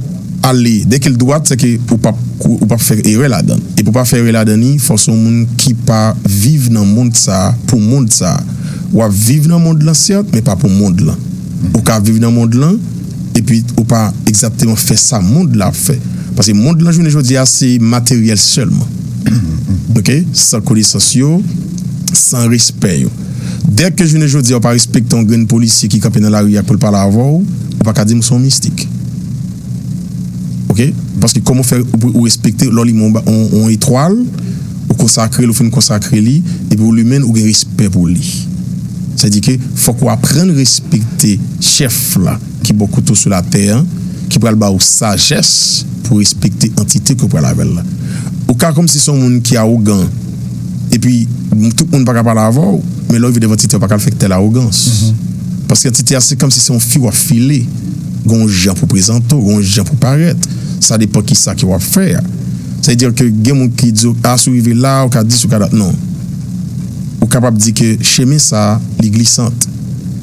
ale, dèke l dwat, se ke ou p ap, ou p ap fè erè ladan l. E pou w pa fè erè ladan li, fò w se yon moun ki pa viv nan mond sa a, pou mond sa a. W ap viv nan mond lan, sèt, men pa pou mond lan. Ou ka viv nan mond lan, epi ou pa egzakteman fè sa mond la ap fè. Paske mond lan, jounen jodi a, se materyèl sèlman. Oke? San konesans yo, san respè yo. Dèke jounen jodi a, ou pa respekte yon grenn polisye ki kanpe nan lari a pou l pale avè w, ou pa ka di m se yon mistik. Oke? Paske kòman w fè ou, ou respekte lè w limen yon, yon, yon etwal, ou konsakre l, ou fin konsakre li, epi ou limen l, ou gen respè pou li. Sa di ke fòk ou aprann respekte chèf la ki ba w kouto sou latè an, ki pral ba w sajès pou respekte antite ke w pral avè l la. Ou ka kòmsi se yon moun ki awogan, Epi, tout moun pa ka pale avè w, men lè w rive devan antite, w pa ka fè tèl awogans. Paske antite a, se kòmsi se yon fi w ap file. Gen yon jan pou prezante w, gen yon jan pou parèt. Sa depann ki sa ke w ap fè a. Sa vle di ke gen moun ki di w, a, si w rive la, ou ka di, si w ka dat, non. Ou kapab di ke chemen sa a, li glisant.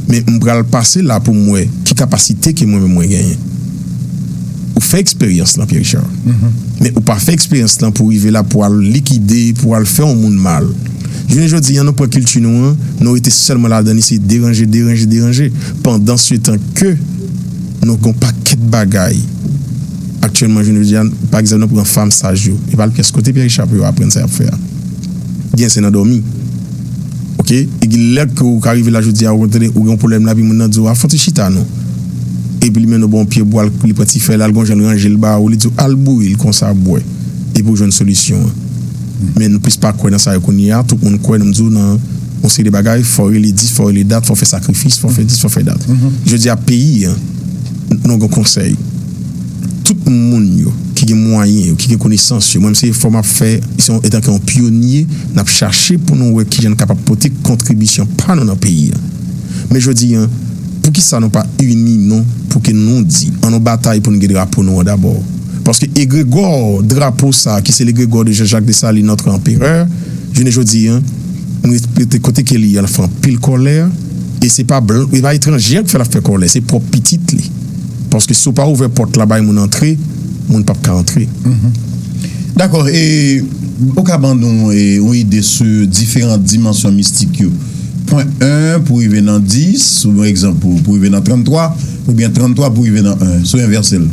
Men m pral pase la pou m wè ki kapasite ke mwen menm mwen genyen. Ou fè eksperyans lan, Pierre Richard. Men ou pa fè eksperyans lan pou rive la pou al likide, pou al fè yon moun mal. Jounen jodi a, nou pran kilti nou an, nou rete sèlman ladan li, se deranje, deranje, deranje. Pandan se tan ke nou gen yon pakèt bagay. Aktyèlman, jounen jodi a, pa egzanp, nou pran fanm saj yo. E pa al pyès kote Pierre Richard pou yo aprann sa y ap fè a. Gen se nan dòmi. Oke? E gen lè ke ou ka rive la jodi a, ou tande, ou gen yon pwoblèm la, epi moun nan di w, a, fè yon ti chita non. Epi li mennen w bò yon pye bwa, li pran ti fèy la, li gon jan l ranje l ba ou, li di w, al boure l konsa, bwè. Epi ou jwenn solisyon an. Men nou plis pa kwè nan sa yo kounye a, tout moun kwè, nou di w nan yon seri de bagay, fò w rele dis, fò w rele dat, fò w fè sakrifis, fò w fè dis, fò w fè dat. Jodi a, peyi an, nou gen konsèy. Tout moun yo ki gen mwayen yo, ki gen konesans yo, mwen, se efò m ap fè, se yon, etanke yon pyonye, n ap chache pou nou wè kijan n kapab pote kontribisyon pa nou nan peyi a. Men jodi a, poukisa nou pa ini nou pou ke nou di, an nou batay pou nou gen drapo nou an dabò? Paske egregò drapo sa, ki se l'égregore de Jean-Jacques Dessalines, notre empereur, jounen jodi a, nou respekte kote ke li ye, l ap fè anpil kòlè, e se pa blan, e pa etranje an ki fè l ap fè kòlè, se pwòp pitit li. Paske si w pa ouvè pòt la bay moun antre, moun p ap ka antre. Dakò, e ou ka ban nou e, yon ide sou diferan dimansyon mistik yo? Pwen en pou rive nan dis, ou ekzanp, pou, pou rive nan tranntwa, oubyen tranntwa pou rive nan en, si w envèse l.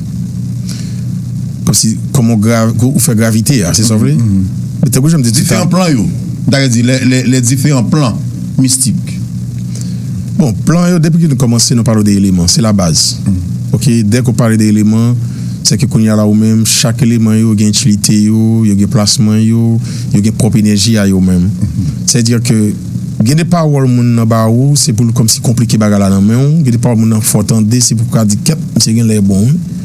Kòmsi, kòman w gra, ou fè gravite a, se sa w vle? Men tankou jan m te di Diferan ta- plan yo. M ta di, les, les, les différents plans mystiques. Bon, plan yo, depi ke nou kòmanse, nou pale de eleman, se la baz. Oke, dèke w pale de eleman, se ke kounye a la ou menm, chak eleman yo gen itilite yo, yo gen plasman yo, yo gen pwòp enèji a yo menm. Sètadi ke gen de pawòl moun nan ba ou, se pou l kòmsi konplike bagay la nan men w, gen de pawòl moun nan fè w tande, se pou w ka di, kèt, misye gen lè bon, wi.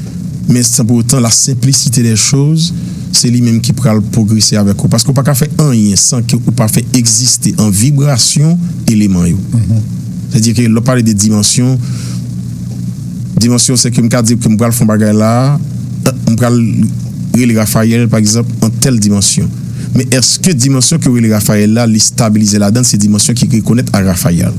Men san pou otan, la senplisite dè choz, se li menm ki pral pwogrese avèk ou. Paske w pa ka fè anyen san ke ou pa fè egziste an vibrasyon eleman yo. Sètadi ke lè w pale de dimansyon, dimansyon se ke m ka di ke m pral fè yon bagay la, m pral rele Rafael, pa egzanp, an tèl dimansyon. Men èske dimansyon ke w rele Rafael la, li stabilize ladan l, se dimansyon ki rekonèt a Rafael?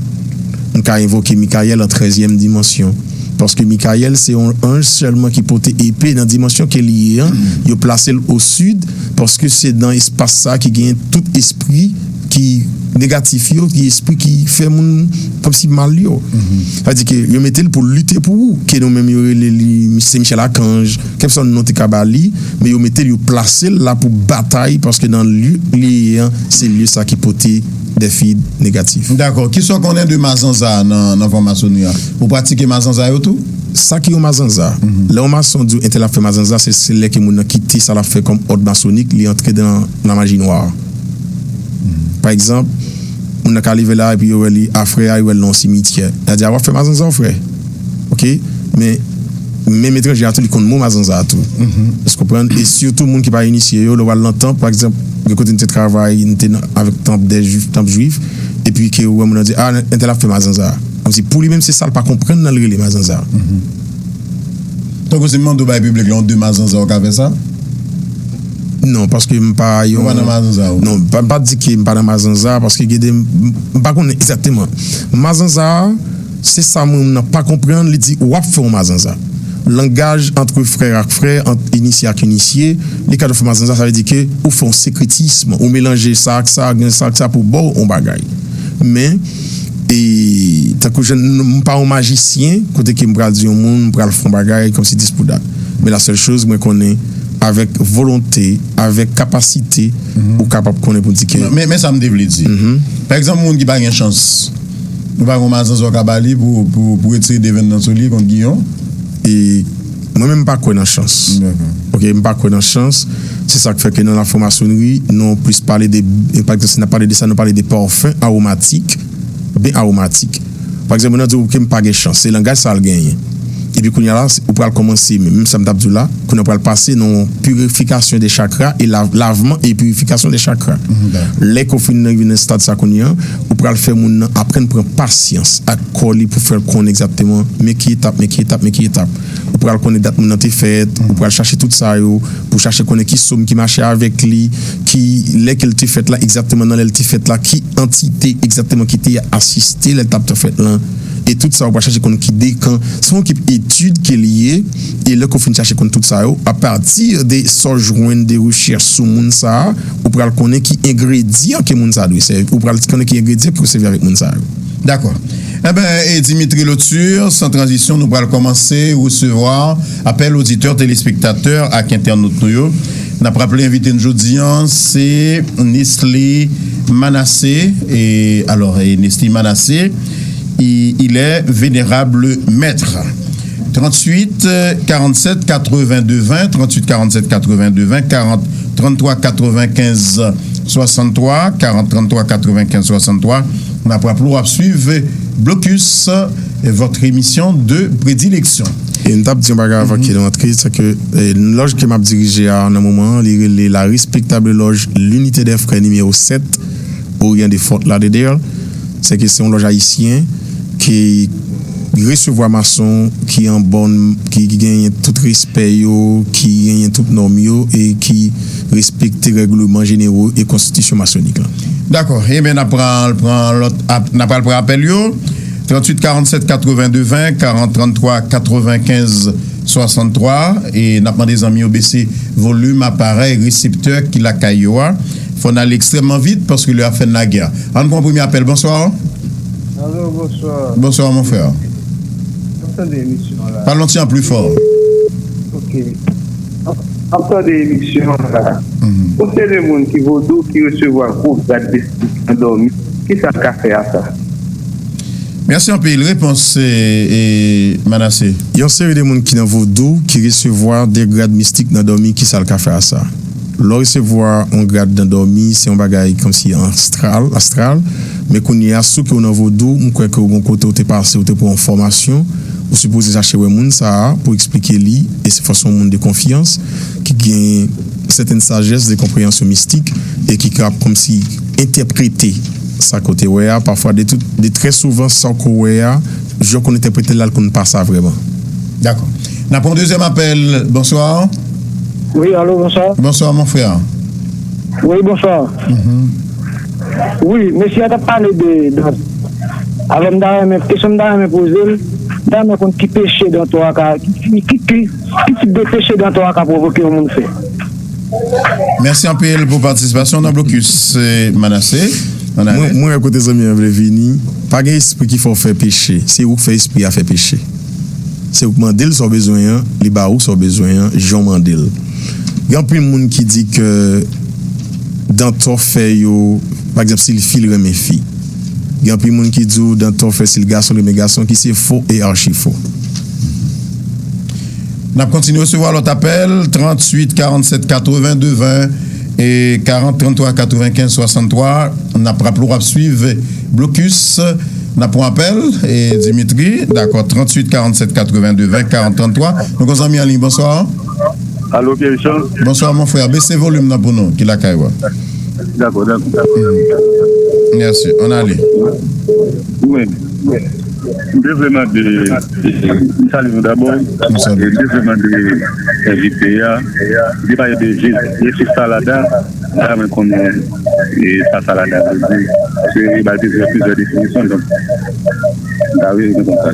M ka envoke Mikayèl an trèzyèm dimansyon. Paske Mikayèl se yon anj sèlman ki pote epe nan dimansyon ke li ye an. Yo plase l o sid, paske se nan espas sa ki genyen tout espri ki negatif yo, ki espri ki fè moun kòmsi mal yo. Sa vle di ke yo mete l pou lite pou ou, ke nou menm yo rele li, se Michel Akanj, kèlkeswa non te ka ba li, men yo mete l, yo plase l la pou batay, paske nan lye li ye an, se lye sa ki pote dè fid negatif. Dakò. Kisa w konnen de mazanza nan, nan franmasoni a? Ou pratike mazanza yo tou? Sa ki yon mazanza? Lè yon mason di w entèl ap fè mazanza, se, se lè ke moun nan kite sa l ap fè kòm òd masonik, li antre nan lamaji nwa. Pa egzanp, moun nan ka leve la epi yo wè li a frè a, yo wè l nan yon simityè. Y a di, a, w ap fè mazanza w, frè? Oke? Men, menm etranje a tou, li konn mo mazanza a tou. Ou konprann? E sitou moun ki pa inisye yo, lè w al nan tanp, pa egzanp, gen kote n te travay, n te nan, avèk tanp dè jwif, tanp jwif, epi ke ou wè moun nan di, a, entèl ap fè mazanza. Kòmsi pou li menm, se sa l pa konprann nan l rele mazanza. Tankou si m mande w bay piblik la yon de mazanza, w ka fè sa? Non, paske m pa yon. Ou pa nan mazanza, ou? Non, m pa, m pa di ke m pa nan mazanza, paske gen de, m, m pa konnen egzakteman. Mazanza, se sa moun nan pa konprann, li di, w ap fè yon mazanza. Langaj ant frè ak frè, ant inisye ak inisye, li ka fè mazanza, sa vle di ke ou fè yon sekretism, ou melanje sa ak sa, gen sa ak sa pou ba w yon bagay. Men, e, tankou jan m pa yon majisyen, kote ke m pral di yon moun, m pral fè yon bagay, kòmsi dis pou dat. Men la sèl choz mwen konnen, avèk volonte, avèk kapasite, ou kapab konnen pou di ke. Men, men sa m te vle di. Pa egzanp, moun ki pa gen chans, ou pa gen yon mazanza w ka ba li pou, pou, pou retire devenn nan sou li kont Giyon? E mwen menm m pa kwè nan chans. Dakò. Oke, m pa kwè nan chans. Se sa k fè ke nan lafranmasonri, nou plis pale de, pa egzanp, si n ap pale de sa, nou pale de parfum aromatik, ben aromatik. Pa egzanp, moun nan di w ke m pa gen chans, se langaj sa l genyen. Epi kounye a la, ou pral kòmanse, menm sa m t ap di w la, kounye a ou pral pase nan yon purifikasyon de chakra e lav, lavman e purifikasyon de chakra. Lè ke w fin rive nan stad sa kounye a, ou pral fè moun nan aprann pran pasyans ak kò li pou fè l konnen egzakteman men ki etap, men ki etap, men ki etap. Ou pral konnen dat moun nan te fèt, ou pral chache tout sa yo, pou chache konnen ki sòm ki mache avèk li, ki lè ke l te fèt la, egzakteman nan lè l te fèt la, ki antite egzakteman ki te asiste lè l t ap fèt lan. E tout sa, ou pral chache konn ki dekan. Se yon ekip etid ke li ye. E lè ke w fin chache konn tout sa yo, apati de sa w jwenn de rechèch sou moun sa a, ou pral konnen ki engredyan ke moun sa a dwe sèvi. Ou pral konnen ki engredyan ke w sèvi avèk moun sa yo. Dakò. Enben, e Dimitri Lauture, san tranzisyon, nou pral kòmanse resevwa apèl oditè, telespektatè ak entènot nou yo. N ap raple envite n jodi a, se Nestlé Manassé. E, alò, e Nestlé Manassé, il, il est vénérable maître. Trente-huit quarante-sept quatre-vingt-deux vingt, trente-huit quarante-sept quatre-vingt-deux vingt, quarante trente-trois quatre-vingt-quinze soixante-trois, quarante trente-trois quatre-vingt-quinze soixante-trois. N ap raple w ap swiv Blocus, votre émission de prédilection. E m t ap di yon bagay avan ke nou antre, se ke, e, lòj ke m ap dirije a nan moman an, li rele La Respectable Loge L'Unité des Frères nimewo sèt, Orient de Fort Lauderdale. Se ke se yon lòj ayisyen ki resevwa mason ki an bòn, ki, ki genyen tout respè yo, ki genyen tout nòm yo e ki respekte règleman jenero e konstitisyon masonik lan. Dakò. Ebyen, n ap pran, pran lòt ap-, n ap pral pran apèl yo. Tranntuit karanntsèt katrevenndez ven, karant trannntwa katrevenkenz swasanntwa. E n ap mande zanmi yo bese volim aparèy reseptè ki lakay yo a. Fò n ale ekstrèmman vit paske lè a ap fè n lagè. Ann pran premye apèl. Bonswa. Alo, bonswa. Bonswa, mon frè. M ap tande emisyon an la. Pale yon ti jan pli fò. Ok. M ap tande emisyon an la. Mhm. Pou se de moun ki vodou, ki resevwa gwo grad mistik nan dòmi, kisa l ka fè a sa? Mèsi anpil. Repons, e, e, Manassé. Yon seri de moun ki nan vodou, ki resevwa de grad mistik nan dòmi, kisa l ka fè a sa? Lè w resevwa yon grad nan dòmi, se yon bagay kòmsi astral, astral. Men kounye a, si w nan vodou, m kwè ke w gon kote w te pase, w te pran yon fòmasyon, ou sipoze chache wè moun sa a pou eksplike li, e se fòs yon moun de konfyans, ki gen sètèn sajès de konpreyansyon mistik, e ki ka kòmsi entèprete sa ke w te wè a, pafwa de tout, de trè souvan sa ke w wè a, jan w konn entèprete l la, l konn pa sa vrèman. Dakò. N ap pran dezyèm apèl. Bonswa. Wi, alo, bonswa. Bonswa, mon frè. Wi, bonswa. Mhm. Wi, mesye a t ap pale de, de, alò, m ta renmen, kesyon m ta renmen poze l, m ta renmen konn ki peche dantò a ka, ki, ki, ki, ki tip de peche dantò a ka pwovoke yon moun fè. Mèsi anpil pou patisipasyon w nan Blokis, eh, Manassé. Ann ale. Mwen, mwen wè kote zanmi an vle vini. Pa gen espri ki fè w fè peche. Se ou k fè espri a fè peche. Se ou k mande l sa w bezwen an, li ba ou sa w bezwen an, jan w mande l. Gen anpil moun ki di ke dantò fè yo, pa egzanp, si l fi, l renmen fi. Gen anpil moun ki di w dantò fè si l gason, l renmen gason, ki se fo e achi fo. N ap kontinye resevwa lòt apèl, tranntuit karanntsèt katrevenndez ven e karant trannntwa katrevenkenz swasanntwa. N ap raple w ap swiv Blokis. N ap pran apèl, e, Dimitri, dakò, tranntuit karanntsèt katrevenndez ven karant trannntwa. Nou gon zanmi an liy, bonswa. Alo, Pierre Richard. Bonswa, mon frè. Bese volim nan pou nou, ki lakay ou a. Dakò, dakò. Mèsi. Ann ale. Wi. M te vle mande, m salye nou dabò. M salye. M te vle mande envite a, li te pale de Jezi, Yesus Salada, m ta renmen konnen, e, sa Salada vle di. Paske li ba plizyè, plizyè definisyon, donk, m ta renmen konn sa.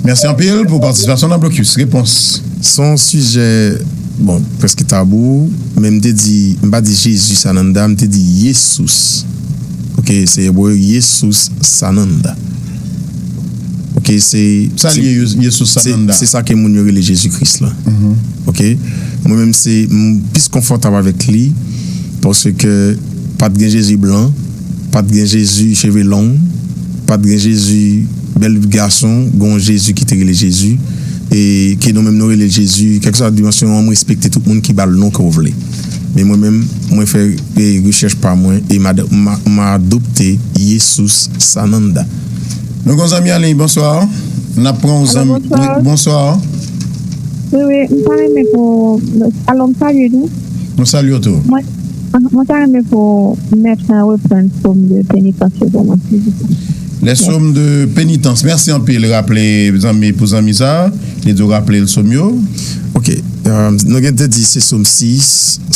Mèsi anpil pou patisipasyon nan Blokis. Repons. Se yon sijè, bon, prèske tabou, men m te di, m pa di Jezi Sananda, m te di Yesus. Ok, se ebre Yesus Sananda. Ok, se, sa l ye, Yesus Sananda? Se sa ke moun yo rele Jezi Kris la. Mhm. Ok? Mwen menm se, m plis konfòtab avèk li, paske pa t gen Jezi blan, pa t gen Jezi cheve long, pa t gen Jezi bèl gason, gen yon Jezi ki te rele Jezi, e ke nou menm nou rele l Jezi, kèlkeswa dimansyon an, m respekte tout moun ki ba l non ke w vle. Men mwen menm, mwen fè, e, rechèch pa mwen, e m ad-, m a-, m adopte Yesus Sananda. Nou gon zanmi an liy, bonswa. N ap pran yon zanmi. Wi, bonswa. Wi, wi, m ta renmen pou, alò, m salye nou. Nou salye w tou. Mwen, mwen ta renmen pou mèt lan reprann sòm de penitans yo pou mwen, silvouplè. Les sommes de pénitence. Mèsi anpil, raple zanmi pou zanmi sa. Li di w raple l sòm yo. Ok. Euh, nou gen te di se sòm sis.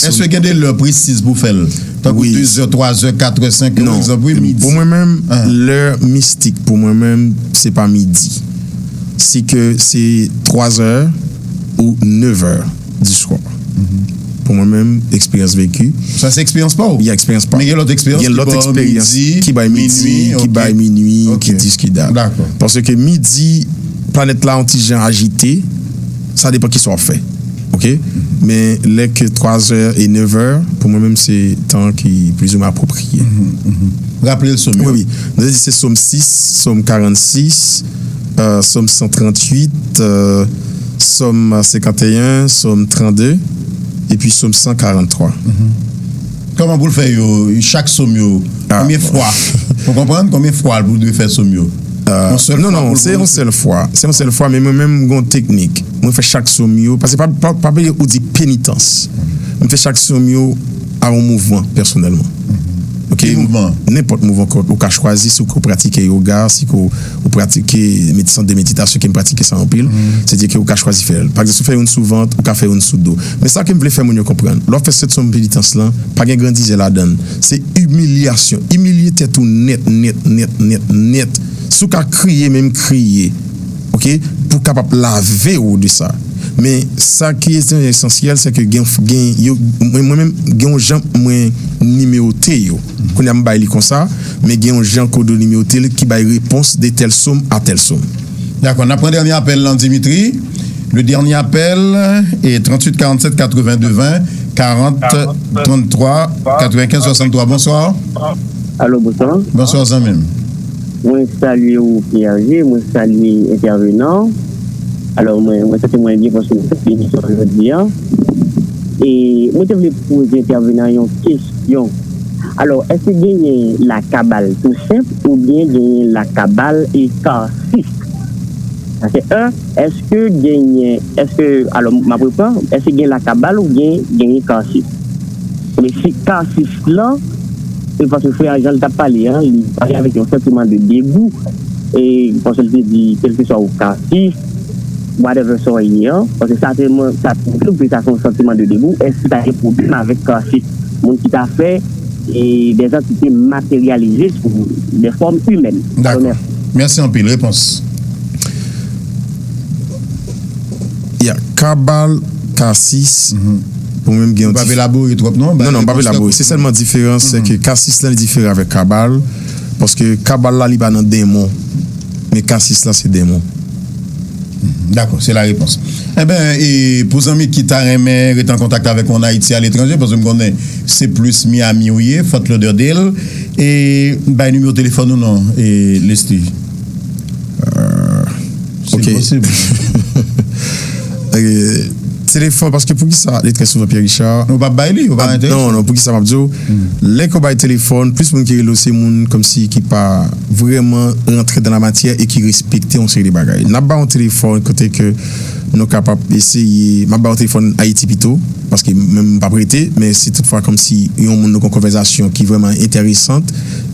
Èske gen de lè presiz pou fè l? Tankou de zè, twa zè, kat è, senk è, egzanp, wi, midi. Pou mwen menm, lè mistik pou mwen menm, se pa midi. Se ke se twa zè ou nèf è di swa. Pou mwen menm, eksperyans veki. Sa se eksperyans pa w? Ya, eksperyans pa m. Men gen lòt eksperyans ki ba w midi, ki bay midi, ki bay minui, ki diskida. Dakò. Paske midi, planèt la yon ti jan ajite, sa depann ki sa w ap fè. Ok? Men lè ke twa zè e nèf è, pou mwen menm, se tan ki plizoumwen apwopriye. Raple l sòm yo. Wi, wi. Nou te di se sòm sis, sòm karannsis, euh, sòm san tranntuit, euh, sòm senkanteyen, sòm trannde, epi sòm san karanntwa. Kòman pou l fè yo, chak sòm yo? Konbyen fwa? Ou konprann? Konbyen fwa pou dwe fè sòm yo? Yon sèl fwa pou l... Non, non, se yon sèl fwa. Se yon sèl fwa, men mwen menm, m gen yon teknik. Mwen fè chak sòm yo, paske pa, pa, pa bliye ou di penitans. Mwen fè chak sòm yo a yon mouvman, pèsonèlman. Ok? Ki mouvman? Nenpòt mouvman ke ou ka chwazi, si w ka pratike yoga, si ke w pratike sant de meditasyon, ke m pratike sa anpil, se di ke ou ka chwazi fè l. Pa egzanp, si w fè youn sou vant, ou ka fè youn sou do. Men sa ke m vle fè moun yo konprann, lè w ap fè sèt sòm penitans lan, pa gen grandizè ladan l. Se imilyasyon. Imilye tèt ou nèt, nèt, nèt, nèt, nèt. Si w ka kriye, menm kriye. Ok? Pou w kapab lave w de sa. Men sa ki esansyèl, se ke gen, gen, yo, mwen, mwen menm, gen yon jan mwen nimewote yo. Kounye a m bay li konsa, men gen yon jan kote w nimewote l ki bay repons de tèl sòm a tèl sòm. Dakò, n ap pran dènye apèl lan, Dimitri. Le dernier appel est tranntuit karannsèt katrevenndez ven, karant, tranntwa, katrevenkenz, swasanntwa. Bonswa. Alo, bonswa. Bonswa, zanmi m. Mwen salye ou, P R G, mwen salye entèvenan. Alò, mwen, mwen santi mwen byen paske mwen fè emisyon jodi a. E mwen te vle poze entèvenan yon kesyon. Alò, èske genyen lakabal tou senp oubyen genyen lakabal e karsis? Sa se en. Èske genyen, èske, alò, m ap repran, èske gen lakabal oubyen genyen karsis? Ebyen, si karsis lan, e paske frè a jan l t ap pale an, li pale avèk yon santiman de degou, e paske l te di, kèlkeswa ou karsis, whatever sa w ye an, paske sa te, sa te montre w ke sa se yon santiman de degou, èske sa gen pwoblèm avèk karsis? Moun ki ta fè e des entités matérialisées sous des formes humaines. Dakò. Mèsi. Mèsi anpil. Repons. Ya, kabal, karsis, pou mwen, m gen yon... Ou p ap elabore twòp, non? Non, non, m p ap elabore. Se sèlman diferans, se ke karsis lan li diferan avèk kabal, paske kabal la, li pa nan denmon, men karsis la, se denmon. Dakò, se la repons. Enben, e pou zanmi ki ta renmen rete an kontak avèk ou ann Ayiti, aletranje, paske m konnen se plis Miami ou ye, Fort Lauderdale, e bay nimewo telefòn ou non, e Leslie? Se posib. Telefòn, paske poukisa, li trè souvan, Pierre Richard. Ou p ap bay li, ou pa enterese? Non, non, poukisa m ap di w? Lè ke w bay telefòn, plis moun ki rele w, se moun kòmsi ki pa vrèman rantre dan la matyè e ki respekte yon seri de bagay. N ap ba w yon telefòn kote ke nou kapab eseye, m ap ba w telefòn Ayiti pito, paske mwen m p ap rete, men si toutfwa kòmsi yon moun nou gen yon konvèsasyon ki vrèman enteresan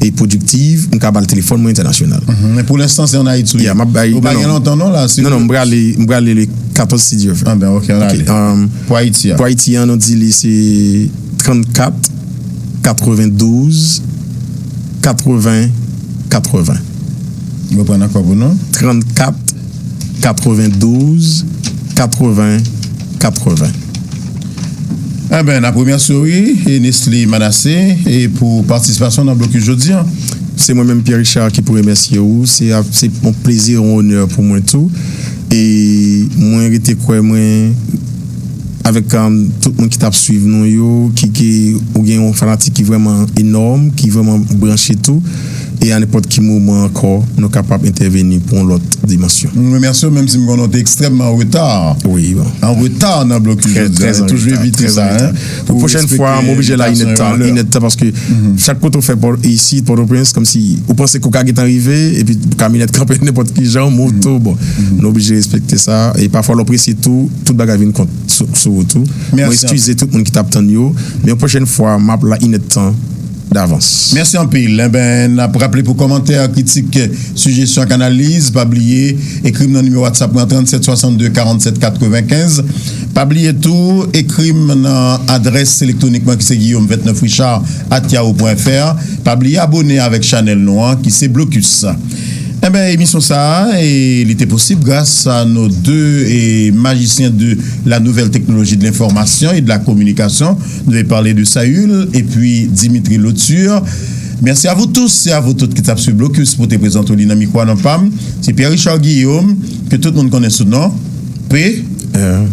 e pwodiktiv, m ka ba l telefòn mwen entènasyonal. Men pou lenstan, se ann Ayiti ou ye. Ou pa gen lontan non la? Non, non, m prale, m prale le katòz, si Dye vle. Anben, ok, ann ale. Pou Ayiti a? Pou Ayiti an, nou di li se trannkat katrevendouz katreven katreven. Reprann ankò pou nou. Trannkat katrevendouz katreven katreven. Enben, n ap remèsye w, wi, e Nesly Manassé, e pou patisipasyon nan blokis jodi a. Se mwen menm, Pierre Richard, ki pou remèsye w. Se, se yon plezi, yon onè pou mwen tou. E mwen rete kwè mwen avèk, um, tout moun ki t ap swiv nou yo, ki, ki, ou gen yon fanatik ki vrèman enòm, ki vrèman branche tou. e a nenpòt ki moman ankò, nou kapab entèveni pou yon lòt dimansyon. M remèsye w, menm si m konnen w te ekstrèmman an reta. Wi, bon. An reta nan blokis jodi a, nou toujou evite sa, hein. Pou pwochèn fwa, m oblije la inèdtan, inèdtan, paske chak kote w fè isit, Pòtoprens, kòmsi ou panse ke w ka gentan rive, epi kamyonèt kanpe nenpòt ki jan, moto, bon. Nou oblije respekte sa, e pafwa lè w prese tou, tout bagay vin kont sou, sou wout ou. Mwen eskize tout moun ki t ap tann yo, men yon pwochèn fwa, m ap la inèdtan davans. Mèsi anpil. Enben, n ap raple pou kòmantè, kritik, sijesyon ak analiz, pa bliye, ekri m nan nimewo WhatsApp mwen, trannset swasannde karannsèt katrevenkenz. Pa bliye tou, ekri m nan adrès elektwonik mwen ki se guillaume vingt-neuf richard at yahoo point F R. Pa bliye abòne avèk chanèl nou an ki se Blocus. Enben, emisyon sa a, e, li te posib gras a nos deux, e, magiciens de la nouvelle technologie de l'information et de la communication. Nous avons parlé de Saül et puis Dimitri Lauture. Merci à vous tous et à vous toutes ki t ap swiv Blocus pou te prezante w li nan mikwo a non pa m. Se Pierre Richard Guillaume, ke tout moun konnen sou non P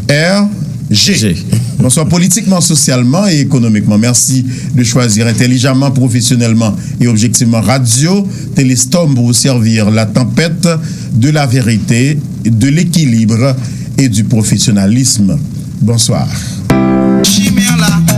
R G. Bonsoir. Politiquement, socialement et économiquement, merci de choisir intelligemment, professionnellement et objectivement Radio Téléstorm pour vous servir la tempête de la vérité, de l'équilibre et du professionnalisme. Bonsoir. Chimè la,